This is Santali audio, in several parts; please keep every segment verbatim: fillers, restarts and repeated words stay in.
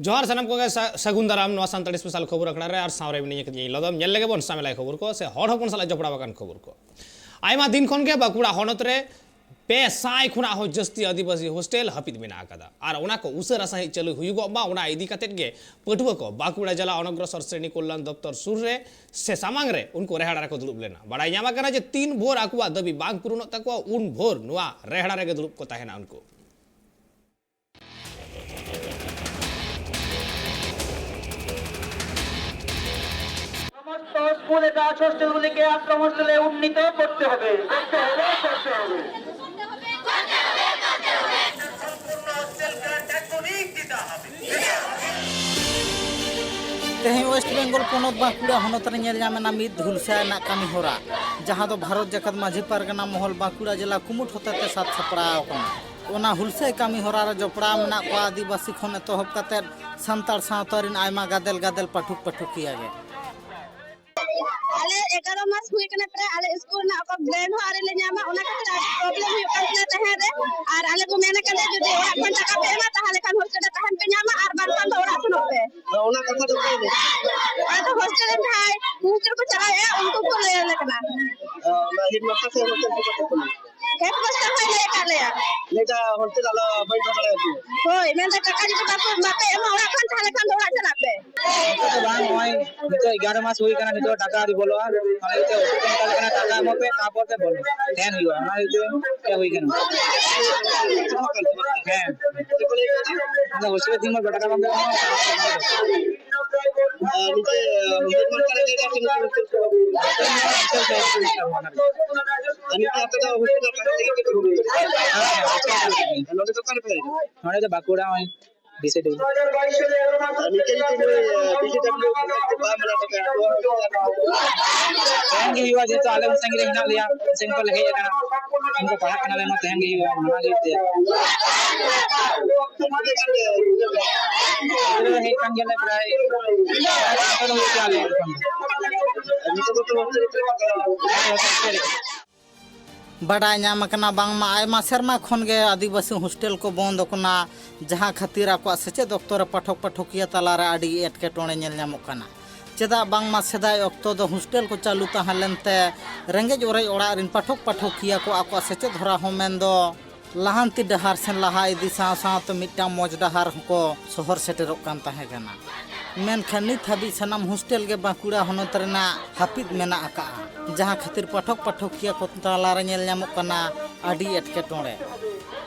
ᱡᱚᱦᱟᱨ ᱥᱟᱱᱟᱢ ᱠᱚᱜᱮ, ᱥᱟ-, ᱥᱟᱹᱜᱩᱱ ᱫᱟᱨᱟᱢ ᱱᱚᱣᱟ ᱥᱟᱱᱛᱟᱲᱤ ᱥᱯᱮᱥᱟᱞ ᱠᱷᱚᱵᱚᱨ ᱟᱠᱷᱲᱟ ᱨᱮ, ᱟᱨ ᱥᱟᱶᱨᱮ ᱢᱤᱱᱟᱹᱧᱟ ᱠᱟᱹᱫᱤᱧᱟ ᱤᱧ ᱞᱚᱫᱚᱢ᱾ ᱧᱮᱞ ᱞᱮᱜᱮ ᱵᱚᱱ ᱥᱟᱢᱮᱞᱟᱭ ᱠᱷᱚᱵᱚᱨ ᱠᱚ ᱥᱮ ᱦᱚᱲ ᱦᱚᱯᱚᱱ ᱥᱟᱞᱟᱜ ᱡᱚᱯᱲᱟᱣ ᱟᱠᱟᱱ ᱠᱷᱚᱵᱚᱨ ᱠᱚ᱾ ᱟᱭᱢᱟ ᱫᱤᱱ ᱠᱷᱚᱱ ᱜᱮ ᱵᱟᱸᱠᱩᱲᱟ ᱦᱚᱱᱚᱛ ᱨᱮ ᱯᱮ ᱥᱟᱭ ᱠᱷᱚᱱᱟᱜ ᱦᱚᱸ ᱡᱟᱹᱥᱛᱤ ᱟᱹᱫᱤᱵᱟᱹᱥᱤ ᱦᱳᱥᱴᱮᱞ ᱦᱟᱹᱯᱤᱫ ᱢᱮᱱᱟᱜ ᱟᱠᱟᱫᱟ, ᱟᱨ ᱚᱱᱟ ᱠᱚ ᱩᱥᱟᱹᱨᱟ ᱥᱟᱺᱦᱤᱡ ᱪᱟᱹᱞᱩ ᱦᱩᱭᱩᱜᱚᱜ ᱢᱟ, ᱚᱱᱟ ᱤᱫᱤ ᱠᱟᱛᱮᱫ ᱜᱮ ᱯᱟᱹᱴᱷᱩᱣᱟᱹ ᱠᱚ ᱵᱟᱸᱠᱩᱲᱟ ᱡᱮᱞᱟ ᱚᱱᱚᱜᱨᱚᱥᱚᱨ ᱥᱨᱮᱱᱤ ᱠᱚᱞᱞᱟᱱ ᱫᱚᱯᱛᱚᱨ ᱥᱩᱨ ᱨᱮ ᱥᱮ ᱥᱟᱢᱟᱝ ᱨᱮ ᱩᱱᱠᱩ ᱨᱮᱦᱟᱲᱟ ᱨᱮᱠᱚ ᱫᱩᱲᱩᱵ ᱞᱮᱱᱟ᱾ ᱵᱟᱲᱟᱭ ᱧᱟᱢ ᱟᱠᱟᱱᱟ ᱡᱮ ᱛᱤᱱ ᱵᱷᱳᱨ ᱟᱠᱚᱣᱟᱜ ᱫᱟᱹᱵᱤ ᱵᱟᱝ ᱯᱩᱨᱩᱱᱚᱜ ᱛᱟᱠᱚᱣᱟ, ᱩᱱ ᱵᱷᱳᱨ ᱱᱚᱣᱟ ᱨᱮᱦᱟᱲᱟ ᱨᱮᱜᱮ ᱫᱩᱲᱩᱵ ᱠᱚ ᱛᱟᱦᱮᱱᱟ ᱩᱱᱠᱩ᱾ সমস্ত স্কুল অ্যাটাচ হোস্টেলগুলিকে আশ্রম হোস্টেলে উন্নীত করতে হবে, করতে হবে, করতে হবে। সম্পূর্ণ হোস্টেল গ্র্যান্ট এখনই দিতে হবে। ᱛᱮᱦᱮᱧ ᱳᱭᱮᱥᱴ ᱵᱮᱝᱜᱚᱞ ᱯᱚᱱᱚᱛ ᱵᱟᱸᱠᱩᱲᱟ ᱦᱚᱱᱚᱛ ᱨᱮ ᱧᱮᱞ ᱧᱟᱢ ᱮᱱᱟ ᱢᱤᱫ ᱦᱩᱞᱥᱟᱹᱭ ᱨᱮᱱᱟᱜ ᱠᱟᱹᱢᱤ ᱦᱚᱨᱟ, ᱡᱟᱦᱟᱸ ᱫᱚ ᱵᱷᱟᱨᱚᱛ ᱡᱟᱠᱟᱛ ᱢᱟᱹᱡᱷᱤ ᱯᱟᱨᱜᱟᱱᱟ ᱢᱚᱦᱚᱞ ᱵᱟᱸᱠᱩᱲᱟ ᱡᱮᱞᱟ ᱠᱩᱢᱩᱴ ᱦᱚᱛᱮᱛᱮ ᱥᱟᱵ ᱥᱟᱯᱲᱟᱣ ᱟᱠᱟᱱᱟ᱾ ᱚᱱᱟ ᱦᱩᱞᱥᱟᱹᱭ ᱠᱟᱹᱢᱤ ᱦᱚᱨᱟ ᱨᱮ ᱡᱚᱯᱲᱟᱣ ᱢᱮᱱᱟᱜ ᱠᱚᱣᱟ ᱟᱹᱫᱤᱵᱟᱹᱥᱤ ᱠᱷᱚᱱ ᱮᱛᱚᱦᱚᱵ ᱠᱟᱛᱮ ᱥᱟᱱᱛᱟᱲ ᱥᱟᱶᱛᱟ ᱨᱮᱱ ᱟᱭᱢᱟ ᱜᱟᱫᱮᱞ ᱜᱟᱫᱮᱞ ᱯᱟᱹᱴᱷᱩᱠ ᱯᱟᱹᱴᱷᱩᱠᱤᱭᱟᱹ ᱜᱮ᱾ ᱟᱞᱮ ᱮᱜᱟᱨᱚ ᱢᱟᱥ ᱦᱩᱭ ᱠᱟᱱᱟ ᱯᱨᱟᱭ, ᱟᱞᱮ ᱥᱠᱩᱞ ᱨᱮᱱᱟᱜ ᱚᱠᱟ ᱜᱨᱮᱱᱰ ᱦᱚᱸ ᱟᱹᱣᱨᱤ ᱞᱮ ᱧᱟᱢᱟ, ᱚᱱᱟ ᱠᱷᱟᱹᱛᱤᱨ ᱟᱹᱰᱤ ᱯᱨᱚᱵᱞᱮᱢ ᱦᱩᱭᱩᱜ ᱠᱟᱱ ᱛᱟᱞᱮᱭᱟ ᱛᱟᱦᱮᱸ ᱨᱮ᱾ ᱟᱨ ᱟᱞᱮ ᱠᱚ ᱢᱮᱱ ᱟᱠᱟᱫᱟ, ᱡᱩᱫᱤ ᱚᱲᱟᱜ ᱠᱷᱚᱱ ᱴᱟᱠᱟ ᱯᱮ ᱮᱢᱟ, ᱛᱟᱦᱚᱞᱮ ᱠᱷᱟᱱ ᱦᱳᱥᱴᱮᱞ ᱨᱮ ᱛᱟᱦᱮᱱ ᱯᱮ ᱧᱟᱢᱟ, ᱟᱨ ᱵᱟᱝᱠᱷᱟᱱ ᱫᱚ ᱚᱲᱟᱜ ᱥᱮᱱᱚᱜ ᱯᱮ᱾ ᱚᱱᱟ ᱠᱟᱛᱷᱟ ᱫᱚ ᱚᱠᱚᱭ ᱞᱟᱹᱭ? ᱟᱫᱚ ᱦᱳᱥᱴᱮᱞ ᱨᱮ ᱡᱟᱦᱟᱸᱭ ᱦᱳᱥᱴᱮᱞ ᱠᱚ ᱪᱟᱞᱟᱣᱮᱫᱼᱟ, ᱩᱱᱠᱩ ᱠᱚ ᱞᱟᱹᱭ ᱟᱞᱮ ᱠᱟᱱᱟ᱾ ᱚᱱᱟ ᱦᱮᱰᱢᱟᱥᱴᱟᱨ ᱥᱮ ᱦᱳᱥᱴᱮᱞ ᱥᱩᱯᱟᱨ ᱠᱚ ᱞᱟᱹᱭ? ᱦᱮᱰᱢᱟᱥᱴᱟᱨ ᱦᱚᱸᱭ ᱞᱟᱹᱭ ᱟᱠᱟᱫ ᱞᱮᱭᱟ᱾ ᱞᱟᱹᱭᱫᱟ ᱦᱳᱥᱴᱮᱞ ᱟᱞᱚ ᱵᱟᱹᱧ ᱫᱚᱦᱚ ᱫᱟᱲᱮᱭᱟᱯᱮᱭᱟ᱾ ᱦᱳᱭ, ᱢᱮᱱᱫᱟ ᱴᱟᱠᱟ ᱡᱩᱫᱤ ᱵᱟᱯᱮ, ᱵᱟᱯᱮ ᱮᱢᱟ ᱚᱲᱟᱜ ᱠᱷᱚᱱ, ᱛᱟᱦᱚᱞᱮ ᱠᱷᱟᱱ ᱫᱚ ᱚᱲᱟᱜ ᱪᱟᱞᱟᱜ ᱯᱮ᱾ ᱱᱤᱛᱚᱜ ᱫᱚ ᱵᱟᱝ, ᱱᱚᱜᱼᱚᱭ ᱱᱤᱛᱚᱜ ᱮᱜᱟᱨᱚ ᱢᱟᱥ ᱦᱩᱭ ᱠᱟᱱᱟ, ᱱᱤᱛᱚᱜ ᱴᱟᱠᱟ ᱟᱹᱣᱨᱤ ᱵᱚᱞᱚᱜᱼᱟ᱾ ᱚᱱᱟ ᱤᱭᱟᱹᱛᱮ ᱚᱯᱷᱤᱥ ᱠᱚ ᱢᱮᱛᱟ ᱞᱮ ᱠᱟᱱᱟ, ᱴᱟᱠᱟ ᱮᱢᱚᱜ ᱯᱮ, ᱛᱟᱨᱯᱚᱨ ᱯᱮ ᱵᱚᱞᱚ, ᱛᱟᱦᱮᱱ ᱦᱩᱭᱩᱜᱼᱟ᱾ ᱚᱱᱟ ᱤᱭᱟᱹᱛᱮ ᱪᱮᱫ ᱦᱩᱭ ᱠᱟᱱᱟ? ᱦᱮᱸ, ᱟᱫᱚ ᱦᱳᱥᱴᱮᱞ ᱨᱮ ᱛᱤᱱ ᱵᱷᱳᱨ ᱴᱟᱠᱟ ᱵᱟᱝ ᱛᱟᱦᱮᱸ ᱠᱟᱱᱟ᱾ ᱟᱨ ᱱᱤᱛᱚᱜ ᱦᱳᱥᱴᱮᱞ ᱢᱟᱥᱴᱟᱨ ᱨᱮ ᱞᱟᱹᱭ ᱫᱟ ᱛᱤᱱᱟᱹᱜ ᱠᱚ ᱦᱳᱥᱴᱮᱞ ᱠᱚ? ᱟᱨ ᱱᱤᱛᱚᱜ ᱟᱯᱮ ᱫᱚ ᱦᱳᱥᱴᱮᱞ ᱨᱮ ᱛᱟᱦᱮᱱ ᱞᱟᱹᱜᱤᱫ ᱯᱮ ᱠᱩᱨᱩᱢᱩᱴᱩ? ᱦᱮᱸ, ᱦᱳᱥᱴᱮᱞ ᱨᱮ᱾ ᱱᱚᱰᱮ ᱫᱚ ᱚᱠᱟ ᱨᱮ ᱯᱮ ᱛᱟᱦᱮᱱᱟ? ᱱᱚᱰᱮ ᱫᱚ ᱵᱟᱸᱠᱩᱲᱟ, ᱱᱚᱜᱼᱚᱭ ᱵᱤᱥᱮ ᱰᱩᱵᱩᱨ᱾ ᱟᱨ ᱱᱤᱝᱠᱟᱹ ᱡᱩᱫᱤ ᱱᱩᱭ, ᱵᱤ ᱡᱮ ᱰᱟᱵᱞᱤᱭᱩ ᱠᱚ ᱵᱟᱭ ᱢᱟᱱᱟᱣ ᱛᱟᱯᱮᱭᱟ, ᱟᱵᱚ ᱛᱟᱦᱮᱱ ᱜᱮ ᱦᱩᱭᱩᱜᱼᱟ, ᱡᱮᱦᱮᱛᱩ ᱟᱞᱮ ᱩᱱ ᱥᱟᱺᱜᱤᱧ ᱨᱮ ᱦᱮᱱᱟᱜ ᱞᱮᱭᱟ, ᱩᱱ ᱥᱟᱺᱜᱤᱧ ᱠᱷᱚᱱ ᱞᱮ ᱦᱮᱡ ᱟᱠᱟᱱᱟ, ᱩᱱᱠᱩ ᱯᱟᱲᱦᱟᱜ ᱠᱟᱱᱟᱞᱮ, ᱱᱚᱣᱟ ᱛᱟᱦᱮᱱ ᱜᱮ ᱦᱩᱭᱩᱜᱼᱟ, ᱚᱱᱟ ᱞᱟᱹᱜᱤᱫ ᱛᱮ᱾ ᱜᱤᱫᱽᱨᱟᱹ ᱦᱮᱡ ᱠᱟᱱ ᱜᱮᱭᱟᱞᱮ ᱯᱨᱟᱭ ᱯᱟᱸᱪ ᱵᱚᱪᱷᱚᱨ ᱦᱩᱭᱩᱜ ᱜᱮᱭᱟ ᱟᱞᱮ ᱮᱠᱷᱚᱱ᱾ ᱦᱮᱸ, ᱦᱳᱥᱴᱮᱞ ᱨᱮ᱾ ᱵᱟᱰᱟᱭ ᱧᱟᱢ ᱟᱠᱟᱱᱟ ᱵᱟᱝᱢᱟ ᱟᱭᱢᱟ ᱥᱮᱨᱢᱟ ᱠᱷᱚᱱ ᱜᱮ ᱟᱹᱫᱤᱵᱟᱹᱥᱤ ᱦᱳᱥᱴᱮᱞ ᱠᱚ ᱵᱚᱱᱫ ᱟᱠᱟᱱᱟ, ᱡᱟᱦᱟᱸ ᱠᱷᱟᱹᱛᱤᱨ ᱟᱠᱚᱣᱟᱜ ᱥᱮᱪᱮᱫ ᱚᱠᱛᱚ ᱨᱮ ᱯᱟᱴᱷᱚᱠ ᱯᱟᱴᱷᱚᱠᱤᱭᱟᱹ ᱛᱟᱞᱟᱨᱮ ᱟᱹᱰᱤ ᱮᱴᱠᱮᱴᱚᱬᱮ ᱧᱮᱞ ᱧᱟᱢᱚᱜ ᱠᱟᱱᱟ᱾ ᱪᱮᱫᱟᱜ ᱵᱟᱝᱢᱟ ᱥᱮᱫᱟᱭ ᱚᱠᱛᱚ ᱫᱚ ᱦᱳᱥᱴᱮᱞ ᱠᱚ ᱪᱟᱹᱞᱩ ᱛᱟᱦᱮᱸ ᱞᱮᱱᱛᱮ ᱨᱮᱸᱜᱮᱡ ᱚᱨᱮᱡ ᱚᱲᱟᱜ ᱨᱤᱱ ᱯᱟᱴᱷᱚᱠ ᱯᱟᱴᱷᱚᱠᱤᱭᱟᱹ ᱠᱚ ᱟᱠᱚᱣᱟᱜ ᱥᱮᱪᱮᱫ ᱦᱚᱨᱟ ᱦᱚᱸ ᱢᱮᱱᱫᱚ ᱞᱟᱦᱟᱱᱛᱤ ᱰᱟᱦᱟᱨ ᱥᱮᱱ ᱞᱟᱦᱟ ᱤᱫᱤ ᱥᱟᱶ ᱥᱟᱶᱛᱮ ᱢᱤᱫᱴᱟᱝ ᱢᱚᱡᱽ ᱰᱟᱦᱟᱨ ᱦᱚᱸᱠᱚ ᱥᱚᱦᱚᱨ ᱥᱮᱴᱮᱨᱚᱜ ᱠᱟᱱ ᱛᱟᱦᱮᱸ ᱠᱟᱱᱟ᱾ ᱢᱮᱱᱠᱷᱟᱱ ᱱᱤᱛ ᱦᱟᱹᱵᱤᱡ ᱥᱟᱱᱟᱢ ᱦᱳᱥᱴᱮᱞ ᱜᱮ ᱵᱟᱸᱠᱩᱲᱟ ᱦᱚᱱᱚᱛ ᱨᱮᱱᱟᱜ ᱦᱟᱹᱯᱤᱫ ᱢᱮᱱᱟᱜ ᱟᱠᱟᱫᱼᱟ, ᱡᱟᱦᱟᱸ ᱠᱷᱟᱹᱛᱤᱨ ᱯᱟᱴᱷᱚᱠ ᱯᱟᱴᱷᱚᱠᱤᱭᱟᱹ ᱠᱚ ᱛᱟᱞᱟᱨᱮ ᱧᱮᱞ ᱧᱟᱢᱚᱜ ᱠᱟᱱᱟ ᱟᱹᱰᱤ ᱮᱴᱠᱮᱴᱚᱬᱮ᱾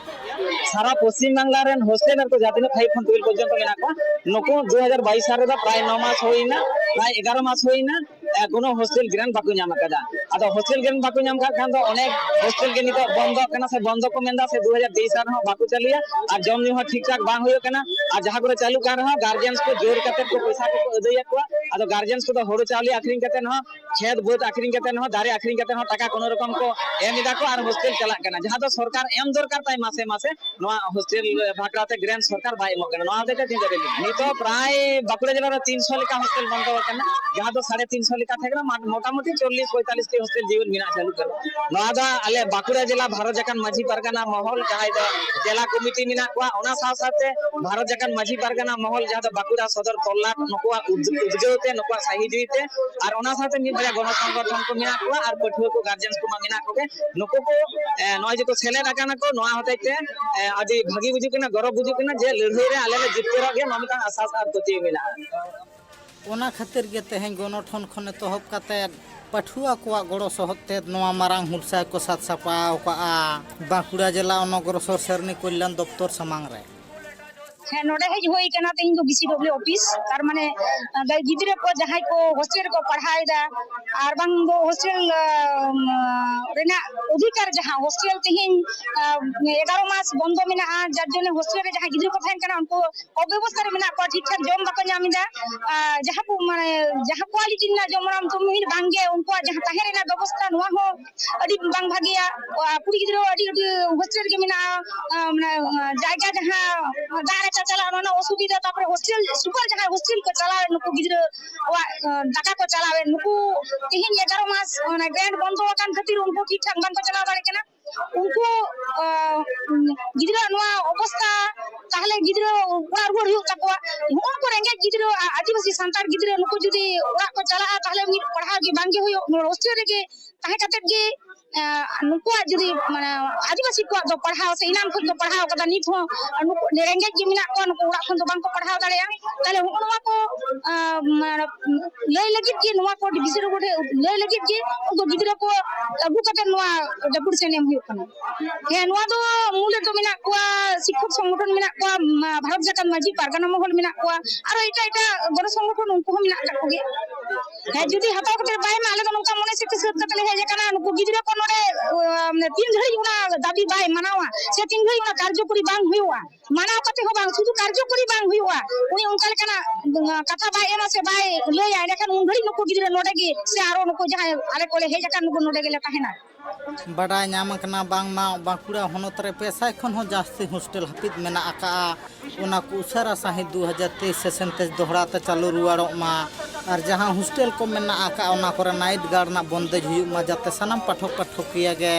ᱥᱟᱨᱟ ᱯᱚᱥᱪᱤᱢ ᱵᱟᱝᱞᱟ ᱨᱮᱱ ᱦᱳᱥᱴᱮᱞ ᱨᱮ ᱡᱟᱦᱟᱸ ᱛᱤᱱᱟᱹᱜ ᱯᱷᱟᱭᱤᱵᱷ ᱠᱷᱚᱱ ᱴᱩᱭᱮᱞᱵᱷ ᱯᱚᱨᱡᱚᱱᱛᱚ ᱢᱮᱱᱟᱜ ᱠᱚᱣᱟ, ᱱᱩᱠᱩ ᱫᱩ ᱦᱟᱡᱟᱨ ᱵᱟᱭᱤᱥ ᱥᱟᱞ ᱨᱮᱫᱚ ᱯᱨᱟᱭ ᱱᱚ ᱢᱟᱥ ᱦᱩᱭᱱᱟ, ᱯᱨᱟᱭ ᱮᱜᱟᱨᱚ ᱢᱟᱥ ᱦᱩᱭᱱᱟ, ᱮ, ᱠᱳᱱᱳ ᱦᱳᱥᱴᱮᱞ ᱜᱨᱮᱱᱴ ᱵᱟᱠᱚ ᱧᱟᱢ ᱟᱠᱟᱫᱟ᱾ ᱟᱫᱚ ᱦᱳᱥᱴᱮᱞ ᱜᱨᱮᱱᱴ ᱵᱟᱠᱚ ᱧᱟᱢ ᱠᱟᱜ ᱠᱷᱟᱱ ᱫᱚ ᱚᱱᱮᱠ ᱦᱳᱥᱴᱮᱞ ᱜᱮ ᱱᱤᱛᱚᱜ ᱵᱚᱱᱫᱚᱜ ᱠᱟᱱᱟ ᱥᱮ ᱵᱚᱱᱫᱚ ᱠᱚ ᱢᱮᱱᱫᱟ ᱥᱮ ᱫᱩ ᱦᱟᱡᱟᱨ ᱛᱮᱭᱤᱥ ᱥᱟᱞ ᱨᱮᱦᱚᱸ ᱵᱟᱠᱚ ᱪᱟᱹᱞᱩᱭᱟ᱾ ᱟᱨ ᱡᱚᱢ ᱧᱩ ᱦᱚᱸ ᱴᱷᱤᱠ ᱴᱷᱟᱠ ᱵᱟᱝ ᱦᱩᱭᱩᱜ ᱠᱟᱱᱟ᱾ ᱟᱨ ᱡᱟᱦᱟᱸ ᱠᱚᱨᱮ ᱪᱟᱹᱞᱩᱜ ᱠᱟᱱ ᱨᱮᱦᱚᱸ ᱜᱟᱨᱡᱮᱱᱥ ᱠᱚ ᱡᱳᱨ ᱠᱟᱛᱮ ᱠᱚ ᱯᱚᱭᱥᱟ ᱠᱚᱠᱚ ᱟᱹᱫᱟᱹᱭᱮᱫ ᱠᱚᱣᱟ᱾ ᱟᱫᱚ ᱜᱟᱨᱡᱮᱱᱥ ᱠᱚᱫᱚ ᱦᱳᱲᱳ ᱪᱟᱣᱞᱮ ᱟᱠᱷᱨᱤᱧ ᱠᱟᱛᱮ ᱦᱚᱸ, ᱠᱷᱮᱛ ᱵᱟᱹᱫᱽ ᱟᱠᱷᱨᱤᱧ ᱠᱟᱛᱮ ᱦᱚᱸ, ᱫᱟᱨᱮ ᱟᱠᱷᱨᱤᱧ ᱠᱟᱛᱮ ᱦᱚᱸ ᱴᱟᱠᱟ ᱠᱳᱱᱳ ᱨᱚᱠᱚᱢ ᱠᱚ ᱮᱢ ᱮᱫᱟ ᱠᱚ ᱟᱨ ᱦᱳᱥᱴᱮᱞ ᱪᱟᱞᱟᱜ ᱠᱟᱱᱟ, ᱡᱟᱦᱟᱸ ᱫᱚ ᱥᱚᱨᱠᱟᱨ ᱮᱢ ᱫᱚᱨᱠᱟᱨ ᱛᱟᱭ ᱢᱟᱥᱮ ᱢᱟᱥᱮ᱾ ᱱᱚᱣᱟ ᱦᱳᱥᱴᱮᱞ ᱵᱷᱟᱠᱨᱟ ᱛᱮ ᱜᱨᱮᱱᱴ ᱥᱚᱨᱠᱟᱨ ᱵᱟᱭ ᱮᱢᱚᱜ ᱠᱟᱱᱟ᱾ ᱱᱚᱣᱟ ᱦᱚᱛᱮᱡ ᱛᱮ ᱛᱤᱱᱟᱹᱜ ᱨᱮ ᱱᱤᱛᱚᱜ ᱯᱨᱟᱭ ᱵᱟᱸᱠᱩᱲᱟ ᱡᱮᱞᱟ ᱨᱮ ᱛᱤᱱᱥᱚ ᱞᱮᱠᱟ ᱦᱳᱥᱴᱮᱞ ᱵᱚᱱᱫᱚ ᱟᱠᱟᱱᱟ, ᱡᱟᱦᱟᱸ ᱫᱚ ᱥᱟᱲᱮ ᱛᱤᱱᱥᱚ ᱞᱮᱠᱟ ᱛᱟᱦᱮᱸ ᱠᱟᱱᱟ᱾ ᱢᱟ-, ᱢᱚᱴᱟᱢᱩᱴᱤ ᱪᱚᱞᱞᱤᱥ ᱯᱚᱸᱭᱛᱟᱞᱞᱤᱥ ᱴᱤ ᱦᱳᱥᱴᱮᱞ ᱡᱤᱭᱚᱱ ᱢᱮᱱᱟᱜ ᱪᱟᱹᱞᱩᱜ ᱠᱟᱱᱟ᱾ ᱱᱚᱣᱟ ᱫᱚ ᱟᱞᱮ ᱵᱟᱸᱠᱩᱲᱟ ᱡᱮᱞᱟ ᱵᱷᱟᱨᱚᱛ ᱡᱟᱠᱟᱛ ᱢᱟᱹᱡᱷᱤ ᱯᱟᱨᱜᱟᱱᱟ ᱢᱚᱦᱚᱞ, ᱡᱟᱦᱟᱸᱭ ᱫᱚ ᱡᱮᱞᱟ ᱠᱚᱢᱤᱴᱤ ᱢᱮᱱᱟᱜ ᱠᱚᱣᱟ, ᱚᱱᱟ ᱥᱟᱶ ᱥᱟᱶᱛᱮ ᱵᱷᱟᱨᱚᱛ ᱡᱟᱠᱟᱛ ᱢᱟᱹᱡᱷᱤ ᱯᱟᱨᱜᱟᱱᱟ ᱢᱚᱦᱚᱞ, ᱡᱟᱦᱟᱸ ᱫᱚ ᱵᱟᱸᱠᱩᱲᱟ ᱥᱚᱫᱚᱨ ᱛᱚᱞᱞᱟᱴ, ᱱᱩᱠᱩᱣᱟᱜ ᱩᱫ-, ᱩᱫᱽᱜᱟᱹᱣ ᱛᱮ, ᱱᱩᱠᱩᱣᱟᱜ ᱥᱟᱹᱦᱤᱡᱩᱦᱤ ᱛᱮ, ᱟᱨ ᱚᱱᱟ ᱥᱟᱶᱛᱮ ᱢᱤᱫ ᱵᱟᱨᱭᱟ ᱜᱚᱱᱚ ᱥᱚᱝᱜᱚᱴᱷᱚᱱ ᱠᱚ ᱢᱮᱱᱟᱜ ᱠᱚᱣᱟ ᱟᱨ ᱯᱟᱹᱴᱷᱩᱣᱟᱹ ᱠᱚ, ᱜᱟᱨᱡᱮᱱᱥ ᱠᱚᱢᱟ ᱢᱮᱱᱟᱜ ᱠᱚᱜᱮ, ᱱᱩᱠᱩ ᱠᱚ, ᱮ, ᱱᱚᱜᱼᱚᱭ ᱡᱮ ᱠᱚ ᱥᱮᱞᱮᱫ ᱟᱠᱟᱱᱟ ᱠᱚ, ᱱᱚᱣᱟ ᱦᱚᱛᱮᱡ ᱛᱮ, ᱮ, ᱟᱹᱰᱤ ᱵᱷᱟᱹᱜᱤ ᱵᱩᱡᱩᱜ ᱠᱟᱱᱟ, ᱜᱚᱨᱚᱵᱽ ᱵᱩᱡᱩᱜ ᱠᱟᱱᱟ ᱡᱮ ᱞᱟᱹᱲᱦᱟᱹᱭ ᱨᱮ ᱟᱞᱮ ᱞᱮ ᱡᱤᱛᱠᱟᱹᱨᱚᱜ ᱜᱮᱭᱟ, ᱱᱚᱣᱟ ᱢᱤᱫᱴᱟᱝ ᱟᱥᱟᱥ ᱟᱨ ᱯᱟᱹᱛᱭᱟᱹᱣ ᱢᱮᱱᱟᱜᱼᱟ᱾ ᱚᱱᱟ ᱠᱷᱟᱹᱛᱤᱨ ᱜᱮ ᱛᱮᱦᱮᱧ ᱜᱚᱱᱚᱴᱷᱚᱱ ᱠᱷᱚᱱ ᱮᱛᱚᱦᱚᱵ ᱠᱟᱛᱮᱫ ᱯᱟᱹᱴᱷᱩᱣᱟᱹ ᱠᱚᱣᱟᱜ ᱜᱚᱲᱚ ᱥᱚᱦᱚᱫ ᱛᱮ ᱱᱚᱣᱟ ᱢᱟᱨᱟᱝ ᱦᱩᱞᱥᱟᱹᱭ ᱠᱚ ᱥᱟᱛ ᱥᱟᱯᱲᱟᱣ ᱠᱟᱜᱼᱟ ᱵᱟᱸᱠᱩᱲᱟ ᱡᱮᱞᱟ ᱚᱱᱚᱜᱨᱚᱥᱚᱨ ᱥᱮᱨᱱᱤ ᱠᱚᱞᱭᱟᱱ ᱫᱚᱯᱛᱚᱨ ᱥᱟᱢᱟᱝ ᱨᱮ᱾ ᱦᱮᱸ, ᱱᱚᱰᱮ ᱦᱮᱡ ᱦᱩᱭ ᱠᱟᱱᱟ ᱛᱮᱦᱮᱧ ᱫᱚ ᱵᱤ ᱥᱤ ᱰᱚᱵᱽᱞᱤᱭᱩ ᱚᱯᱷᱤᱥ, ᱛᱟᱨ ᱢᱟᱱᱮ, ᱟᱸ, ᱜᱤᱫᱽᱨᱟᱹ ᱠᱚ ᱡᱟᱦᱟᱸᱭ ᱠᱚ ᱦᱳᱥᱴᱮᱞ ᱨᱮᱠᱚ ᱯᱟᱲᱦᱟᱣ ᱮᱫᱟ, ᱟᱨ ᱵᱟᱝ ᱫᱚ ᱦᱳᱥᱴᱮᱞ, ᱟᱸ, ᱨᱮᱱᱟᱜ ᱚᱫᱷᱤᱠᱟᱨ ᱡᱟᱦᱟᱸ ᱦᱳᱥᱴᱮᱞ ᱛᱮᱦᱮᱧ, ᱟᱸ, ᱮᱜᱟᱨᱚ ᱢᱟᱥ ᱵᱚᱱᱫᱚ ᱢᱮᱱᱟᱜᱼᱟ, ᱡᱟᱨ ᱡᱚᱱᱱᱮ ᱦᱳᱥᱴᱮᱞ ᱨᱮ ᱡᱟᱦᱟᱸᱭ ᱜᱤᱫᱽᱨᱟᱹ ᱠᱚ ᱛᱟᱦᱮᱱ ᱠᱟᱱᱟ ᱩᱱᱠᱩ ᱚᱵᱮᱵᱚᱥᱛᱷᱟ ᱨᱮ ᱢᱮᱱᱟᱜ ᱠᱚᱣᱟ, ᱴᱷᱤᱠ ᱴᱷᱟᱠ ᱡᱚᱢ ᱵᱟᱠᱚ ᱧᱟᱢ ᱮᱫᱟ, ᱟᱨ ᱡᱟᱦᱟᱸ ᱠᱚ ᱢᱟᱱᱮ ᱡᱟᱦᱟᱸ ᱠᱣᱟᱞᱤᱴᱤ ᱨᱮᱱᱟᱜ ᱡᱚᱢ ᱚᱱᱟ ᱛᱚ ᱢᱤᱫ ᱵᱟᱝ ᱜᱮ, ᱩᱱᱠᱩᱣᱟᱜ ᱡᱟᱦᱟᱸ ᱛᱟᱦᱮᱸ ᱨᱮᱱᱟᱜ ᱵᱮᱵᱚᱥᱛᱷᱟ ᱱᱚᱣᱟ ᱦᱚᱸ ᱟᱹᱰᱤ ᱵᱟᱝ ᱵᱷᱟᱜᱮᱭᱟ᱾ ᱟᱨ ᱠᱩᱲᱤ ᱜᱤᱫᱽᱨᱟᱹ ᱟᱹᱰᱤ ᱟᱹᱰᱤ ᱦᱳᱥᱴᱮᱞ ᱨᱮᱜᱮ ᱢᱮᱱᱟᱜᱼᱟ, ᱟᱨ ᱢᱟᱱᱮ ᱡᱟᱭᱜᱟ ᱡᱟᱦᱟᱸ ᱫᱟᱜ ᱨᱮ ᱠᱷᱚᱨᱪᱟ ᱪᱟᱞᱟᱜ, ᱚᱱᱟ ᱚᱥᱩᱵᱤᱫᱷᱟ, ᱛᱟᱨᱯᱚᱨᱮ ᱦᱚᱥᱴᱮᱞ ᱥᱩᱯᱟᱨ ᱡᱟᱦᱟᱸᱭ ᱦᱚᱥᱴᱮᱞ ᱠᱚ ᱪᱟᱞᱟᱣᱮᱫ, ᱱᱩᱠᱩ ᱜᱤᱫᱽᱨᱟᱹ ᱠᱚᱣᱟᱜ ᱫᱟᱠᱟ ᱠᱚ ᱪᱟᱞᱟᱣᱮᱫ, ᱱᱩᱠᱩ ᱛᱮᱦᱮᱧ ᱮᱜᱟᱨᱚ ᱢᱟᱥ ᱚᱱᱟ ᱜᱨᱮᱱᱴ ᱵᱚᱱᱫᱚ ᱟᱠᱟᱱ ᱠᱷᱟᱹᱛᱤᱨ ᱩᱱᱠᱩ ᱴᱷᱤᱠ ᱴᱷᱟᱠ ᱵᱟᱝᱠᱚ ᱪᱟᱞᱟᱣ ᱫᱟᱲᱮᱭᱟᱜ ᱠᱟᱱᱟ᱾ ᱩᱱᱠᱩ ᱜᱤᱫᱽᱨᱟᱹ ᱱᱚᱣᱟ ᱚᱵᱚᱥᱛᱟ, ᱛᱟᱦᱞᱮ ᱜᱤᱫᱽᱨᱟᱹ ᱚᱲᱟᱜ ᱨᱩᱣᱟᱹᱲ ᱦᱩᱭᱩᱜ ᱛᱟᱠᱚᱣᱟ᱾ ᱱᱚᱜᱼᱚ ᱱᱩᱠᱩ ᱨᱮᱸᱜᱮᱡ ᱜᱤᱫᱽᱨᱟᱹ, ᱟᱹᱫᱤᱵᱟᱹᱥᱤ ᱥᱟᱱᱛᱟᱲ ᱜᱤᱫᱽᱨᱟᱹ, ᱱᱩᱠᱩ ᱡᱩᱫᱤ ᱚᱲᱟᱜ ᱠᱚ ᱪᱟᱞᱟᱜᱼᱟ, ᱛᱟᱦᱞᱮ ᱩᱱᱤ ᱯᱟᱲᱦᱟᱣ ᱜᱮ ᱵᱟᱝᱜᱮ ᱦᱩᱭᱩᱜ᱾ ᱱᱚᱣᱟ ᱦᱳᱥᱴᱮᱞ ᱨᱮᱜᱮ ᱛᱟᱦᱮᱸ ᱠᱟᱛᱮᱫ ᱜᱮ ᱱᱩᱠᱩᱣᱟᱜ ᱡᱩᱫᱤ, ᱢᱟᱱᱮ, ᱟᱹᱫᱤᱵᱟᱹᱥᱤ ᱠᱚᱣᱟᱜ ᱫᱚ ᱯᱟᱲᱦᱟᱣ ᱥᱮ ᱮᱱᱟᱱ ᱠᱷᱚᱱ ᱠᱚ ᱯᱟᱲᱦᱟᱣ ᱠᱟᱫᱟ, ᱱᱤᱛ ᱦᱚᱸ ᱱᱩᱠᱩ ᱨᱮᱸᱜᱮᱡ ᱜᱮ ᱢᱮᱱᱟᱜ ᱠᱚᱣᱟ, ᱱᱩᱠᱩ ᱚᱲᱟᱜ ᱠᱷᱚᱱ ᱫᱚ ᱵᱟᱝᱠᱚ ᱯᱟᱲᱦᱟᱣ ᱫᱟᱲᱮᱭᱟᱜᱼᱟ᱾ ᱛᱟᱦᱞᱮ ᱦᱚᱸᱜᱼᱚ ᱱᱚᱣᱟ ᱠᱚ ᱞᱟᱹᱭ ᱞᱟᱹᱜᱤᱫ ᱜᱮ, ᱱᱚᱣᱟ ᱠᱚ ᱵᱤᱥᱤ ᱨᱳᱜᱽ ᱞᱟᱹᱭ ᱞᱟᱹᱜᱤᱫ ᱜᱮ ᱩᱱᱠᱩ ᱜᱤᱫᱽᱨᱟᱹ ᱠᱚ ᱟᱹᱜᱩ ᱠᱟᱛᱮ ᱱᱚᱣᱟ ᱰᱟᱹᱯᱩᱨ ᱥᱮᱱ ᱮᱢ ᱦᱩᱭᱩᱜ ᱠᱟᱱᱟ᱾ ᱦᱮᱸ, ᱱᱚᱣᱟ ᱫᱚ ᱢᱩᱞ ᱨᱮᱫᱚ ᱢᱮᱱᱟᱜ ᱠᱚᱣᱟ, ᱥᱤᱠᱠᱷᱚᱠ ᱥᱚᱝᱜᱚᱴᱷᱚᱱ ᱢᱮᱱᱟᱜ ᱠᱚᱣᱟ, ᱢᱟ-, ᱵᱷᱟᱨᱚᱛ ᱡᱟᱠᱟᱛ ᱢᱟᱹᱡᱷᱤ ᱯᱟᱨᱜᱟᱱᱟ ᱢᱚᱦᱚᱞ ᱢᱮᱱᱟᱜ ᱠᱚᱣᱟ, ᱟᱨᱚ ᱮᱴᱟᱜ ᱮᱴᱟᱜ ᱜᱚᱱᱚ ᱥᱚᱝᱜᱚᱴᱷᱚᱱ ᱩᱱᱠᱩ ᱦᱚᱸ ᱢᱮᱱᱟᱜ ᱟᱠᱟᱫ ᱠᱚᱜᱮᱭᱟ᱾ ᱦᱮᱸ, ᱡᱩᱫᱤ ᱦᱟᱛᱟᱣ ᱠᱟᱛᱮ ᱵᱟᱭ ᱮᱢᱟ, ᱟᱞᱮ ᱫᱚ ᱱᱚᱝᱠᱟ ᱢᱚᱱᱮ ᱥᱟᱹᱛ ᱥᱟᱹᱛ ᱠᱟᱛᱮ ᱞᱮ ᱦᱮᱡ ᱟᱠᱟᱱᱟ, ᱱᱩᱠᱩ ᱜᱤᱫᱽᱨᱟᱹ ᱠᱚ ᱱᱚᱰᱮ, ᱟᱸ, ᱛᱤᱱ ᱜᱷᱟᱹᱲᱤᱡ ᱚᱱᱟ ᱫᱟᱹᱵᱤ ᱵᱟᱭ ᱢᱟᱱᱟᱣᱟ ᱥᱮ ᱛᱤᱱ ᱜᱷᱟᱹᱲᱤᱡ ᱚᱱᱟ ᱠᱟᱨᱡᱚᱠᱚᱨᱤ ᱵᱟᱝ ᱦᱩᱭᱩᱜᱼᱟ, ᱢᱟᱱᱟᱣ ᱠᱟᱛᱮ ᱦᱚᱸ ᱵᱟᱝ, ᱥᱩᱫᱷᱩ ᱠᱟᱨᱡᱚᱠᱚᱨᱤ ᱵᱟᱝ ᱦᱩᱭᱩᱜᱼᱟ, ᱩᱱᱤ ᱚᱱᱠᱟ ᱞᱮᱠᱟᱱᱟᱜ, ᱟᱸ, ᱠᱟᱛᱷᱟ ᱵᱟᱭ ᱮᱢᱟ ᱥᱮ ᱵᱟᱭ ᱞᱟᱹᱭᱟ, ᱮᱸᱰᱮᱠᱷᱟᱱ ᱩᱱ ᱜᱷᱟᱹᱲᱤᱡ ᱱᱩᱠᱩ ᱜᱤᱫᱽᱨᱟᱹ ᱱᱚᱰᱮ ᱜᱮ ᱥᱮ ᱟᱨᱚ ᱱᱩᱠᱩ ᱡᱟᱦᱟᱸᱭ ᱟᱞᱮ ᱠᱚᱞᱮ ᱦᱮᱡ ᱟᱠᱟᱱ, ᱱᱩᱠᱩ ᱱᱚᱰᱮ ᱜᱮᱞᱮ ᱛᱟᱦᱮᱱᱟ᱾ ᱵᱟᱰᱟᱭ ᱧᱟᱢ ᱟᱠᱟᱱᱟ ᱵᱟᱝᱢᱟ ᱵᱟᱸᱠᱩᱲᱟ ᱦᱚᱱᱚᱛ ᱨᱮ ᱯᱮ ᱥᱟᱭ ᱠᱷᱚᱱ ᱦᱚᱸ ᱡᱟᱹᱥᱛᱤ ᱦᱳᱥᱴᱮᱞ ᱦᱟᱹᱯᱤᱫ ᱢᱮᱱᱟᱜ ᱟᱠᱟᱫᱼᱟ᱾ ᱚᱱᱟ ᱠᱚ ᱩᱥᱟᱹᱨᱟ ᱥᱟᱺᱦᱤᱡ ᱫᱩ ᱦᱟᱡᱟᱨ ᱛᱮᱭᱤᱥ ᱥᱮᱥᱮᱱ ᱛᱮ ᱫᱚᱦᱲᱟ ᱛᱮ ᱪᱟᱹᱞᱩ ᱨᱩᱣᱟᱹᱲᱚᱜ ᱢᱟ᱾ ᱟᱨ ᱡᱟᱦᱟᱸ ᱦᱳᱥᱴᱮᱞ ᱠᱚ ᱢᱮᱱᱟᱜ ᱟᱠᱟᱫ, ᱚᱱᱟ ᱠᱚᱨᱮ ᱱᱟᱭᱤᱴ ᱜᱟᱨᱰ ᱨᱮᱱᱟᱜ ᱵᱚᱱᱫᱮᱡᱽ ᱦᱩᱭᱩᱜ ᱢᱟ, ᱡᱟᱛᱮ ᱥᱟᱱᱟᱢ ᱯᱟᱴᱷᱚᱠ ᱯᱟᱴᱷᱚᱠᱤᱭᱟᱹ ᱜᱮ